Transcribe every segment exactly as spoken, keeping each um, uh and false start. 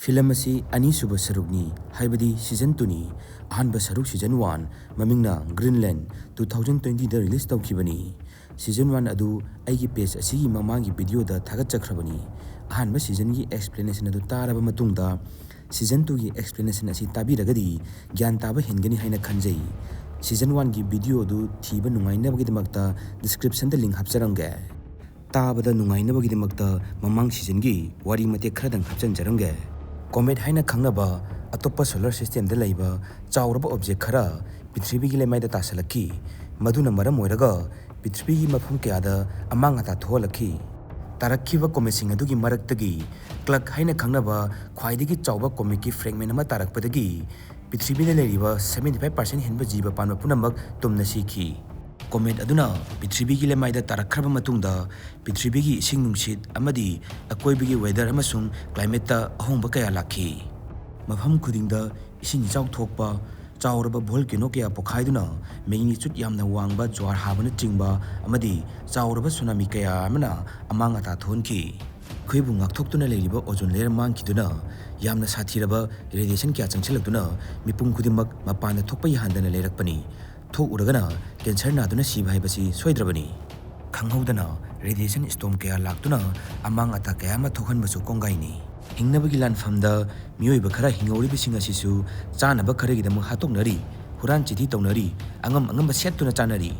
Film ꯑꯁꯤ ꯑꯅꯤꯁꯨꯕ ꯁꯔꯨꯛꯅꯤ, ꯍꯥꯏꯕꯗꯤ ꯁꯤꯖꯟ ꯇꯨꯅꯤ꯫ ꯑꯍꯥꯟꯕ ꯁꯔꯨꯛ, ꯁꯤꯖꯟ ꯋꯥꯟ, ꯃꯃꯤꯡꯅ ꯒ꯭ꯔꯤꯟꯂꯦꯟ, ꯇꯨ ꯊꯥꯎꯖꯟ ꯇ꯭ꯋꯦꯟꯇꯤꯗ ꯔꯤꯂꯤꯁ ꯇꯧꯈꯤꯕꯅꯤ꯫ ꯁꯤꯖꯟ ꯋꯥꯟ ꯑꯗꯨ ꯑꯩꯒꯤ ꯄꯦꯖ ꯑꯁꯤꯒꯤ ꯃꯃꯥꯡꯒꯤ ꯚꯤꯗꯤꯑꯣꯗ ꯊꯥꯒꯠꯆꯈ꯭ꯔꯕꯅꯤ꯫ ꯑꯍꯥꯟꯕ ꯁꯤꯖꯟꯒꯤ ꯑꯦꯛꯁꯄ꯭ꯂꯦꯅꯦꯁꯟ ꯑꯗꯨ ꯇꯥꯔꯕ ꯃꯇꯨꯡꯗ, ꯁꯤꯖꯟ ꯇꯨꯒꯤ ꯑꯦꯛꯁꯄ꯭ꯂꯦꯅꯦꯁꯟ ꯑꯁꯤ ꯇꯥꯕꯤꯔꯒꯗꯤ ꯒ꯭ꯌꯥꯟ ꯇꯥꯕ ꯍꯦꯟꯒꯅꯤ ꯍꯥꯏꯅ ꯈꯟꯖꯩ꯫ ꯁꯤꯖꯟ ꯋꯥꯟꯒꯤ ꯚꯤꯗꯤꯑꯣ ꯑꯗꯨ ꯊꯤꯕ ꯅꯨꯡꯉꯥꯏꯅꯕꯒꯤꯗꯃꯛꯇ ꯗꯤꯁꯀ꯭ꯔꯤꯞꯁꯟꯗ ꯂꯤꯡ ꯍꯥꯞꯆꯔꯝꯒꯦ꯫ ꯇꯥꯕꯗ ꯅꯨꯡꯉꯥꯏꯅꯕꯒꯤꯗꯃꯛꯇ ꯃꯃꯥꯡ ꯁꯤꯖꯟꯒꯤ ꯋꯥꯔꯤ ꯃꯇꯦꯛ ꯈꯔꯗꯪ ꯍꯥꯞꯆꯤꯟꯖꯔꯝꯒꯦ꯫ ꯀꯣꯃꯦꯠ ꯍꯥꯏꯅ ꯈꯪꯅꯕ ꯑꯇꯣꯞꯄ ꯁꯣꯂꯔ ꯁꯤꯁꯇꯦꯝꯗ ꯂꯩꯕ ꯆꯥꯎꯔꯕ ꯑꯣꯕꯖꯦꯛ ꯈꯔ ꯄ꯭ꯔꯤꯊꯤꯕꯤꯒꯤ ꯂꯩꯃꯥꯏꯗ ꯇꯥꯁꯜꯂꯛꯈꯤ꯫ ꯃꯗꯨꯅ ꯃꯔꯝ ꯑꯣꯏꯔꯒ ꯄ꯭ꯔꯤꯊꯤꯕꯤꯒꯤ ꯃꯐꯝ ꯀꯌꯥꯗ ꯑꯃꯥꯡ ꯑꯇꯥ ꯊꯣꯛꯍꯜꯂꯛꯈꯤ꯫ ꯇꯥꯔꯛꯈꯤꯕ ꯀꯣꯃꯦꯠꯁꯤꯡ ꯑꯗꯨꯒꯤ ꯃꯔꯛꯇꯒꯤ ꯀ꯭ꯂꯛ ꯍꯥꯏꯅ ꯈꯪꯅꯕ ꯈ꯭ꯋꯥꯏꯗꯒꯤ ꯆꯥꯎꯕ ꯀꯣꯃꯦꯠꯀꯤ ꯐ꯭ꯔꯦꯒꯃꯦꯟ ꯑꯃ ꯇꯥꯔꯛꯄꯗꯒꯤ ꯄ꯭ꯔꯤꯊꯤꯕꯤꯗ ꯂꯩꯔꯤꯕ ꯁꯕꯦꯟꯇꯤ ꯐꯥꯏꯚ ꯄꯥꯔꯁꯦꯟ ꯍꯦꯟꯕ ꯖꯤꯕ ꯄꯥꯟꯕ ꯄꯨꯝꯅꯃꯛ ꯇꯨꯝꯅ ꯁꯤꯈꯤ꯫ ꯀꯣꯃꯦꯠ ꯑꯗꯨꯅ ꯄ꯭ꯔꯤꯊꯤꯕꯤꯒꯤ ꯂꯩꯃꯥꯏꯗ ꯇꯥꯔꯛꯈ꯭ꯔꯕ ꯃꯇꯨꯡꯗ, ꯄ꯭ꯔꯤꯊꯤꯕꯤꯒꯤ ꯏꯁꯤꯡ ꯅꯨꯡꯁꯤꯠ ꯑꯃꯗꯤ ꯑꯀꯣꯏꯕꯒꯤ ꯋꯦꯗꯔ ꯑꯃꯁꯨꯡ ꯀ꯭ꯂꯥꯏꯃꯦꯠꯇ ꯑꯍꯣꯡꯕ ꯀꯌꯥ ꯂꯥꯛꯈꯤ꯫ ꯃꯐꯝ ꯈꯨꯗꯤꯡꯗ ꯏꯁꯤꯡ ꯏꯆꯥꯎ ꯊꯣꯛꯄ, ꯆꯥꯎꯔꯕ ꯚꯣꯜꯀꯦꯅꯣ ꯀꯌꯥ ꯄꯣꯈꯥꯏꯗꯨꯅ ꯃꯦꯒꯅꯤꯆꯨꯠ ꯌꯥꯝꯅ ꯋꯥꯡꯕ ꯖ꯭ꯋꯥꯔ ꯍꯥꯕꯅꯆꯤꯡꯕ ꯑꯃꯗꯤ ꯆꯥꯎꯔꯕ ꯁꯨꯅꯥꯃꯤ ꯀꯌꯥ ꯑꯃꯅ ꯑꯃꯥꯡ ꯑꯇꯥ ꯊꯣꯛꯍꯟꯈꯤ꯫ ꯑꯩꯈꯣꯏꯕꯨ ꯉꯥꯛꯊꯣꯛꯇꯨꯅ ꯂꯩꯔꯤꯕ ꯑꯣꯖꯣꯟ ꯂꯦꯌꯔ ꯃꯥꯡꯈꯤꯗꯨꯅ, ꯌꯥꯝꯅ ꯁꯥꯊꯤꯔꯕ ꯔꯦꯗꯤꯌꯦꯁꯟ ꯀꯌꯥ ꯆꯪꯁꯤꯜꯂꯛꯇꯨꯅ ꯃꯤꯄꯨꯝ ꯈꯨꯗꯤꯡꯃꯛ ꯃꯄꯥꯟꯗ ꯊꯣꯛꯄ ꯌꯥꯍꯟꯗꯅ ꯂꯩꯔꯛꯄꯅꯤ꯫ ꯊꯣꯛꯎꯔꯒꯅ ꯀꯦꯟꯁꯔ ꯅꯥꯗꯨꯅ ꯁꯤꯕ ꯍꯥꯏꯕꯁꯤ ꯁꯣꯏꯗ꯭ꯔꯕꯅꯤ꯫ ꯈꯪꯍꯧꯗꯅ ꯔꯦꯗꯤꯌꯦꯁꯟ ꯁ꯭ꯇꯣꯔꯝ ꯀꯌꯥ ꯂꯥꯛꯇꯨꯅ ꯑꯃꯥꯡ ꯑꯇꯥ ꯀꯌꯥ ꯑꯃ ꯊꯣꯛꯍꯟꯕꯁꯨ ꯀꯣꯡꯒꯥꯏꯅꯤ꯫ ꯍꯤꯡꯅꯕꯒꯤ ꯂꯥꯟꯐꯝꯗ ꯃꯤꯑꯣꯏꯕ ꯈꯔ ꯍꯤꯡꯍꯧꯔꯤꯕꯁꯤꯡ ꯑꯁꯤꯁꯨ ꯆꯥꯅꯕ ꯈꯔꯒꯤꯗꯃꯛ ꯍꯥꯠꯇꯣꯛꯅꯔꯤ, ꯍꯨꯔꯥꯟ ꯆꯤꯊꯤ ꯇꯧꯅꯔꯤ, ꯑꯉꯝ ꯑꯉꯝꯕ ꯁꯦꯠꯇꯨꯅ ꯆꯥꯅꯔꯤ꯫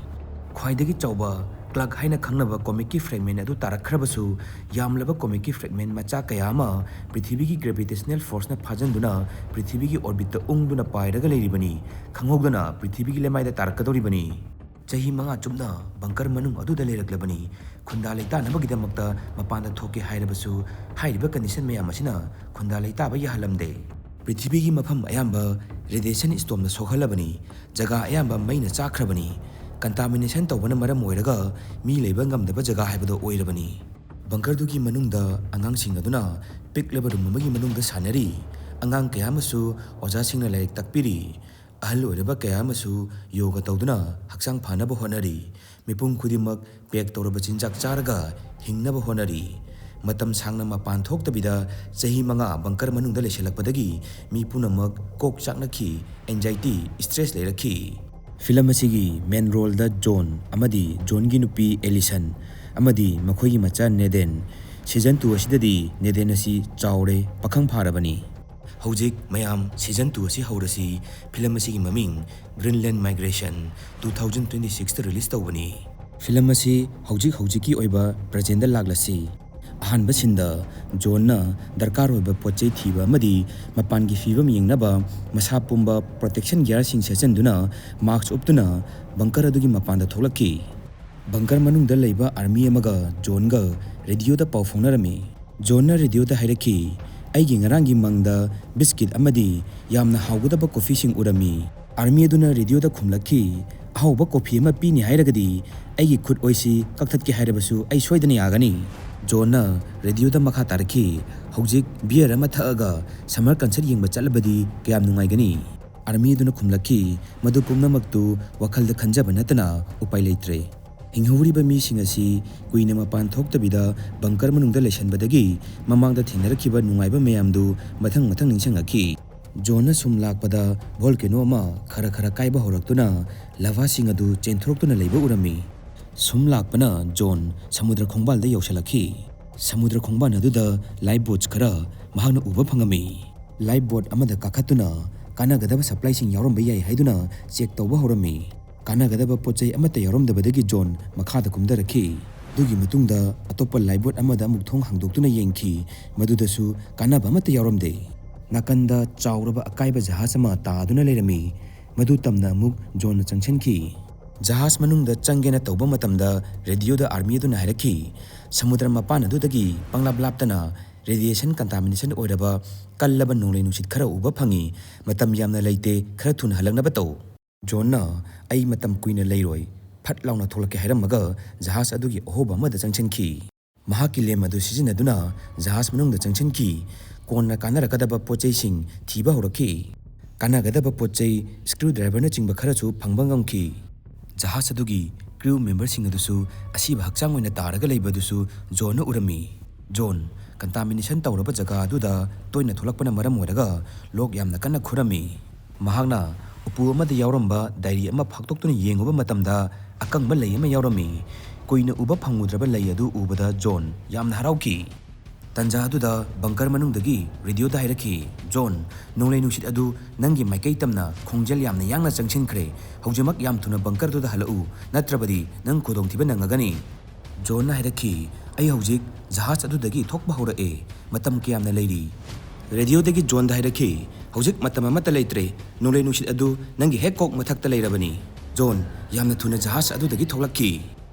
ꯈ꯭ꯋꯥꯏꯗꯒꯤ ꯆꯥꯎꯕ ꯀ꯭ꯂꯛ ꯍꯥꯏꯅ ꯈꯪꯅꯕ ꯀꯣꯃꯦꯠꯀꯤ ꯐ꯭ꯔꯦꯒꯃꯦꯟ ꯑꯗꯨ ꯇꯥꯔꯛꯈ꯭ꯔꯕꯁꯨ, ꯌꯥꯝꯂꯕ ꯀꯣꯃꯦꯠꯀꯤ ꯐ꯭ꯔꯦꯒꯃꯦꯟ ꯃꯆꯥ ꯀꯌꯥ ꯑꯃ ꯄ꯭ꯔꯤꯊꯤꯕꯤꯒꯤ ꯒ꯭ꯔꯦꯚꯤꯇꯦꯁꯅꯦꯜ ꯐꯣꯔꯁꯅ ꯐꯥꯖꯤꯟꯗꯨꯅ ꯄ꯭ꯔꯤꯊꯤꯕꯤꯒꯤ ꯑꯣꯔꯕꯤꯠꯇ ꯎꯪꯗꯨꯅ ꯄꯥꯏꯔꯒ ꯂꯩꯔꯤꯕꯅꯤ꯫ ꯈꯪꯍꯧꯗꯅ ꯄ꯭ꯔꯤꯊꯤꯕꯤꯒꯤ ꯂꯩꯃꯥꯏꯗ ꯇꯥꯔꯛꯀꯗꯧꯔꯤꯕꯅꯤ꯫ ꯆꯍꯤ ꯃꯉꯥ ꯆꯨꯞꯅ ꯕꯪꯀꯔ ꯃꯅꯨꯡ ꯑꯗꯨꯗ ꯂꯩꯔꯛꯂꯕꯅꯤ꯫ ꯈꯨꯟꯗꯥ ꯂꯩꯇꯥꯅꯕꯒꯤꯗꯃꯛꯇ ꯃꯄꯥꯟꯗ ꯊꯣꯛꯀꯦ ꯍꯥꯏꯔꯕꯁꯨ, ꯍꯥꯏꯔꯤꯕ ꯀꯟꯗꯤꯁꯟ ꯃꯌꯥꯝ ꯑꯁꯤꯅ ꯈꯨꯟꯗꯥ ꯂꯩꯇꯥꯕ ꯌꯥꯍꯜꯂꯝꯗꯦ꯫ ꯄ꯭ꯔꯤꯊꯤꯕꯤꯒꯤ ꯃꯐꯝ ꯑꯌꯥꯝꯕ ꯔꯦꯗꯤꯌꯦꯁꯟ ꯁ꯭ꯇꯣꯔꯝꯅ ꯁꯣꯛꯍꯜꯂꯕꯅꯤ꯫ ꯖꯒꯥ ꯑꯌꯥꯝꯕ ꯃꯩꯅ ꯆꯥꯛꯈ꯭ꯔꯕꯅꯤ꯫ ꯀꯟꯇꯥꯃꯤꯅꯦꯁꯟ ꯇꯧꯕꯅ ꯃꯔꯝ ꯑꯣꯏꯔꯒ ꯃꯤ ꯂꯩꯕ ꯉꯝꯗꯕ ꯖꯒꯥ ꯍꯥꯏꯕꯗꯨ ꯑꯣꯏꯔꯕꯅꯤ꯫ ꯕꯪꯀꯔꯗꯨꯒꯤ ꯃꯅꯨꯡꯗ ꯑꯉꯥꯡꯁꯤꯡ ꯑꯗꯨꯅ ꯄꯤꯛꯂꯕ ꯔꯨꯝ ꯑꯃꯒꯤ ꯃꯅꯨꯡꯗ ꯁꯥꯟꯅꯔꯤ꯫ ꯑꯉꯥꯡ ꯀꯌꯥ ꯑꯃꯁꯨ ꯑꯣꯖꯥꯁꯤꯡꯅ ꯂꯥꯏꯔꯤꯛ ꯇꯥꯛꯄꯤꯔꯤ꯫ ꯑꯍꯜ ꯑꯣꯏꯔꯕ ꯀꯌꯥ ꯑꯃꯁꯨ ꯌꯣꯒ ꯇꯧꯗꯨꯅ ꯍꯛꯆꯥꯡ ꯐꯅꯕ ꯍꯣꯠꯅꯔꯤ꯫ ꯃꯤꯄꯨꯝ ꯈꯨꯗꯤꯡꯃꯛ ꯄꯦꯛ ꯇꯧꯔꯕ ꯆꯤꯟꯖꯥꯛ ꯆꯥꯔꯒ ꯍꯤꯡꯅꯕ ꯍꯣꯠꯅꯔꯤ꯫ ꯃꯇꯝ ꯁꯥꯡꯅ ꯃꯄꯥꯟ ꯊꯣꯛꯇꯕꯤꯗ ꯆꯍꯤ ꯃꯉꯥ ꯕꯪꯀꯔ ꯃꯅꯨꯡꯗ ꯂꯩꯁꯤꯜꯂꯛꯄꯗꯒꯤ ꯃꯤ ꯄꯨꯝꯅꯃꯛ ꯀꯣꯛ ꯆꯥꯛꯅꯈꯤ, anxiety, stress ꯂꯩꯔꯛꯈꯤ꯫ ꯐꯤꯂꯝ ꯑꯁꯤꯒꯤ main role ꯗ ꯖꯣꯟ ꯑꯃꯗꯤ ꯖꯣꯟꯒꯤ ꯅꯨꯄꯤ ꯑꯦꯂꯤꯁꯟ ꯑꯃꯗꯤ ꯃꯈꯣꯏꯒꯤ ꯃꯆꯥ ꯅꯦꯗꯦꯟ꯫ Season two ꯑꯁꯤꯗꯗꯤ ꯅꯦꯗꯦꯟ ꯑꯁꯤ ꯆꯥꯎꯔꯦ, ꯄꯥꯈꯪ ꯐꯥꯔꯕꯅꯤ꯫ ꯍꯧꯖꯤꯛ ꯃꯌꯥꯝ season two ꯑꯁꯤ ꯍꯧꯔꯁꯤ꯫ ꯐꯤꯂꯝ ꯑꯁꯤꯒꯤ ꯃꯃꯤꯡ Greenland Migration, two thousand twenty six ꯇ release ꯇꯧꯕꯅꯤ꯫ ꯐꯤꯂꯝ ꯑꯁꯤ ꯍꯧꯖꯤꯛ ꯍꯧꯖꯤꯛꯀꯤ ꯑꯣꯏꯕ present ꯇ ꯂꯥꯛꯂꯁꯤ꯫ ꯑꯍꯥꯟꯕ scene ꯗ ꯖꯣꯟꯅ ꯗꯔꯀꯥꯔ ꯑꯣꯏꯕ ꯄꯣꯠ ꯆꯩ ꯊꯤꯕ ꯑꯃꯗꯤ ꯃꯄꯥꯟꯒꯤ ꯐꯤꯕꯝ ꯌꯦꯡꯅꯕ ꯃꯁꯥ ꯄꯨꯝꯕ protection gear ꯁꯤꯡ ꯁꯦꯠꯆꯟꯗꯨꯅ mask ꯎꯞꯇꯨꯅ ꯕꯪꯀꯔ ꯑꯗꯨꯒꯤ ꯃꯄꯥꯟꯗ ꯊꯣꯛꯂꯛꯈꯤ꯫ ꯕꯪꯀꯔ ꯃꯅꯨꯡꯗ ꯂꯩꯕ army ꯑꯃꯒ ꯖꯣꯟꯒ radio ꯗ ꯄꯥꯎ ꯐꯥꯎꯅꯔꯝꯃꯤ꯫ ꯖꯣꯟꯅ radio ꯗ ꯍꯥꯏꯔꯛꯈꯤ, "ꯑꯩꯒꯤ ꯉꯔꯥꯡꯒꯤ ꯃꯪꯗ ꯕꯤꯁꯀꯤꯠ ꯑꯃꯗꯤ ꯌꯥꯝꯅ ꯍꯥꯎꯒꯗꯕ ꯀꯣꯐꯤꯁꯤꯡ ꯎꯔꯝꯃꯤ꯫" Army ꯑꯗꯨꯅ radio ꯗ ꯈꯨꯝꯂꯛꯈꯤ, "ꯑꯍꯥꯎꯕ ꯀꯣꯐꯤ ꯑꯃ ꯄꯤꯅꯤ ꯍꯥꯏꯔꯒꯗꯤ ꯑꯩꯒꯤ ꯈꯨꯠ ꯑꯣꯏꯁꯤ ꯀꯛꯊꯠꯀꯦ ꯍꯥꯏꯔꯕꯁꯨ ꯑꯩ ꯁꯣꯏꯗꯅ ꯌꯥꯒꯅꯤ꯫" ꯖꯣꯟꯅ radio ꯗ ꯃꯈꯥ ꯇꯥꯔꯛꯈꯤ, "ꯍꯧꯖꯤꯛ beer ꯑꯃ ꯊꯛꯑꯒ summer concert ꯌꯦꯡꯕ ꯆꯠꯂꯕꯗꯤ ꯀꯌꯥꯝ ꯅꯨꯡꯉꯥꯏꯒꯅꯤ?" Army ꯑꯗꯨꯅ ꯈꯨꯝꯂꯛꯈꯤ, "ꯃꯗꯨ ꯄꯨꯝꯅꯃꯛꯇꯨ ꯋꯥꯈꯜꯗ ꯈꯟꯖꯕ ꯅꯠꯇꯅ ꯎꯄꯥꯏ ꯂꯩꯇ꯭ꯔꯦ꯫" ꯍꯤꯡꯍꯧꯔꯤꯕ ꯃꯤꯁꯤꯡ ꯑꯁꯤ ꯀꯨꯏꯅ ꯃꯄꯥꯟ ꯊꯣꯛꯇꯕꯤꯗ ꯕꯪꯀꯔ ꯃꯅꯨꯡꯗ ꯂꯩꯁꯟꯕꯗꯒꯤ ꯃꯃꯥꯡꯗ ꯊꯦꯡꯅꯔꯛꯈꯤꯕ ꯅꯨꯡꯉꯥꯏꯕ ꯃꯌꯥꯝꯗꯨ ꯃꯊꯪ ꯃꯊꯪ ꯅꯤꯡꯁꯤꯡꯉꯛꯈꯤ꯫ ꯖꯣꯟꯅ ꯁꯨꯝ ꯂꯥꯛꯄꯗ volcano ꯑꯃ ꯈꯔ ꯈꯔ ꯀꯥꯏꯕ ꯍꯧꯔꯛꯇꯨꯅ lava ꯁꯤꯡ ꯑꯗꯨ ꯆꯦꯟꯊꯣꯔꯛꯇꯨꯅ ꯂꯩꯕ ꯎꯔꯝꯃꯤ꯫ ꯁꯨꯝ ꯂꯥꯛꯄꯅ ꯖꯣꯟ ꯁꯃꯨꯗ꯭ꯔ ꯈꯣꯡꯕꯥꯜꯗ ꯌꯧꯁꯤꯜꯂꯛꯈꯤ꯫ ꯁꯃꯨꯗ꯭ꯔ ꯈꯣꯡꯕꯥꯜ ꯑꯗꯨꯗ life boats ꯈꯔ ꯃꯍꯥꯛꯅ ꯎꯕ ꯐꯪꯉꯝꯃꯤ꯫ Life boat ꯑꯃꯗ ꯀꯥꯈꯠꯇꯨꯅ ꯀꯥꯟꯅꯒꯗꯕ supply ꯁꯤꯡ ꯌꯥꯎꯔꯝꯕ ꯌꯥꯏ ꯍꯥꯏꯗꯨꯅ check ꯇꯧꯕ ꯍꯧꯔꯝꯃꯤ꯫ ꯀꯥꯟꯅꯒꯗꯕ ꯄꯣꯠ ꯆꯩ ꯑꯃꯠꯇ ꯌꯥꯎꯔꯝꯗꯕꯗꯒꯤ ꯖꯣꯟ ꯃꯈꯥꯗ ꯀꯨꯝꯊꯔꯛꯈꯤ꯫ ꯑꯗꯨꯒꯤ ꯃꯇꯨꯡꯗ ꯑꯇꯣꯞꯄ lifeboat ꯑꯃꯗ ꯑꯃꯨꯛ ꯊꯣꯡ ꯍꯥꯡꯗꯣꯛꯇꯨꯅ ꯌꯦꯡꯈꯤ, ꯃꯗꯨꯗꯁꯨ ꯀꯥꯟꯅꯕ ꯑꯃꯠꯇ ꯌꯥꯎꯔꯝꯗꯦ꯫ ꯅꯥꯀꯟꯗ ꯆꯥꯎꯔꯕ ꯑꯀꯥꯏꯕ ꯖꯍꯥꯖ ꯑꯃ ꯇꯥꯗꯨꯅ ꯂꯩꯔꯝꯃꯤ, ꯃꯗꯨ ꯇꯝꯅ ꯑꯃꯨꯛ ꯖꯣꯟꯅ ꯆꯪꯁꯤꯟꯈꯤ꯫ ꯖꯍꯥꯖ ꯃꯅꯨꯡꯗ ꯆꯪꯒꯦꯅ ꯇꯧꯕ ꯃꯇꯝꯗ radio ꯗ army ꯑꯗꯨꯅ ꯍꯥꯏꯔꯛꯈꯤ, "ꯁꯃꯨꯗ꯭ꯔ ꯃꯄꯥꯟ ꯑꯗꯨꯗꯒꯤ ꯄꯪꯂꯥꯞ ꯂꯥꯞꯇꯅ radiation contamination ꯑꯣꯏꯔꯕ ꯀꯜꯂꯕ ꯅꯣꯡꯂꯩ ꯅꯨꯡꯁꯤꯠ ꯈꯔ ꯎꯕ ꯐꯪꯉꯤ, ꯃꯇꯝ ꯌꯥꯝꯅ ꯂꯩꯇꯦ, ꯈꯔ ꯊꯨꯅ ꯍꯜꯂꯛꯅꯕ ꯇꯧ꯫" ꯖꯣꯟꯅ, "ꯑꯩ ꯃꯇꯝ ꯀꯨꯏꯅ ꯂꯩꯔꯣꯏ, ꯐꯠ ꯂꯥꯎꯅ ꯊꯣꯛꯂꯛꯀꯦ" ꯍꯥꯏꯔꯝꯃꯒ ꯖꯍꯥꯖ ꯑꯗꯨꯒꯤ ꯑꯍꯣꯕ ꯑꯃꯗ ꯆꯪꯁꯤꯟꯈꯤ꯫ ꯃꯍꯥꯛꯀꯤ ꯂꯦꯝ ꯑꯗꯨ ꯁꯤꯖꯤꯟꯅꯗꯨꯅ ꯖꯍꯥꯖ ꯃꯅꯨꯡꯗ ꯆꯪꯁꯤꯟꯈꯤ꯫ ꯀꯣꯟꯅ ꯀꯥꯟꯅꯔꯛꯀꯗꯕ ꯄꯣꯠ ꯆꯩꯁꯤꯡ ꯊꯤꯕ ꯍꯧꯔꯛꯈꯤ꯫ ꯀꯥꯟꯅꯒꯗꯕ ꯄꯣꯠ ꯆꯩ, screw driver ꯅꯆꯤꯡꯕ ꯈꯔꯁꯨ ꯐꯪꯕ ꯉꯝꯈꯤ꯫ ꯖꯍꯥꯖ ꯑꯗꯨꯒꯤ crew member ꯁꯤꯡ ꯑꯗꯨꯁꯨ ꯑꯁꯤꯕ ꯍꯛꯆꯥꯡ ꯑꯣꯏꯅ ꯇꯥꯔꯒ ꯂꯩꯕ ꯑꯗꯨꯁꯨ ꯖꯣꯟꯅ ꯎꯔꯝꯃꯤ꯫ ꯖꯣꯟ, ꯀꯟꯇꯥꯃꯤꯅꯦꯁꯟ ꯇꯧꯔꯕ ꯖꯒꯥ ꯑꯗꯨꯗ ꯇꯣꯏꯅ ꯊꯣꯛꯂꯛꯄꯅ ꯃꯔꯝ ꯑꯣꯏꯔꯒ ꯂꯣꯛ ꯌꯥꯝꯅ ꯀꯟꯅ ꯈꯨꯔꯝꯃꯤ꯫ ꯃꯍꯥꯛꯅ ꯎꯄꯨ ꯑꯃꯗ ꯌꯥꯎꯔꯝꯕ ꯗꯥꯏꯔꯤ ꯑꯃ ꯐꯥꯛꯇꯣꯛꯇꯨꯅ ꯌꯦꯡꯉꯨꯕ ꯃꯇꯝꯗ ꯑꯀꯪꯕ ꯂꯩ ꯑꯃ ꯌꯥꯎꯔꯝꯃꯤ꯫ ꯀꯨꯏꯅ ꯎꯕ ꯐꯪꯉꯨꯗ꯭ꯔꯕ ꯂꯩ ꯑꯗꯨ ꯎꯕꯗ ꯖꯣꯟ ꯌꯥꯝꯅ ꯍꯔꯥꯎꯈꯤ꯫ ꯇꯟꯖꯥ ꯑꯗꯨꯗ ꯕꯪꯀꯔ ꯃꯅꯨꯡꯗꯒꯤ ꯔꯦꯗꯤꯑꯣꯗ ꯍꯥꯏꯔꯛꯈꯤ, "ꯖꯣꯟ, ꯅꯣꯡꯂꯩ ꯅꯨꯡꯁꯤꯠ ꯑꯗꯨ ꯅꯪꯒꯤ ꯃꯥꯏꯀꯩ ꯇꯝꯅ ꯈꯣꯡꯖꯦꯜ ꯌꯥꯝꯅ ꯌꯥꯡꯅ ꯆꯪꯁꯤꯟꯈ꯭ꯔꯦ꯫ ꯍꯧꯖꯤꯛꯃꯛ ꯌꯥꯝ ꯊꯨꯅ ꯕꯪꯀꯔꯗꯨꯗ ꯍꯜꯂꯛꯎ, ꯅꯠꯇ꯭ꯔꯕꯗꯤ ꯅꯪ ꯈꯨꯗꯣꯡꯊꯤꯕ ꯅꯪꯉꯒꯅꯤ꯫" ꯖꯣꯟꯅ ꯍꯥꯏꯔꯛꯈꯤ, "ꯑꯩ ꯍꯧꯖꯤꯛ ꯖꯍꯥꯖ ꯑꯗꯨꯗꯒꯤ ꯊꯣꯛꯄ ꯍꯧꯔꯛꯑꯦ꯫ ꯃꯇꯝ ꯀꯌꯥꯝꯅ ꯂꯩꯔꯤ?" ꯔꯦꯗꯤꯑꯣꯗꯒꯤ ꯖꯣꯟꯗ ꯍꯥꯏꯔꯛꯈꯤ, "ꯍꯧꯖꯤꯛ ꯃꯇꯝ ꯑꯃꯠꯇ ꯂꯩꯇ꯭ꯔꯦ꯫ ꯅꯣꯡꯂꯩ ꯅꯨꯡꯁꯤꯠ ꯑꯗꯨ ꯅꯪꯒꯤ ꯍꯦꯛ ꯀꯣꯛ ꯃꯊꯛꯇ ꯂꯩꯔꯕꯅꯤ꯫" ꯖꯣꯟ ꯌꯥꯝꯅ ꯊꯨꯅ ꯖꯍꯥꯖ ꯑꯗꯨꯗꯒꯤ ꯊꯣꯛꯂꯛꯈꯤ꯫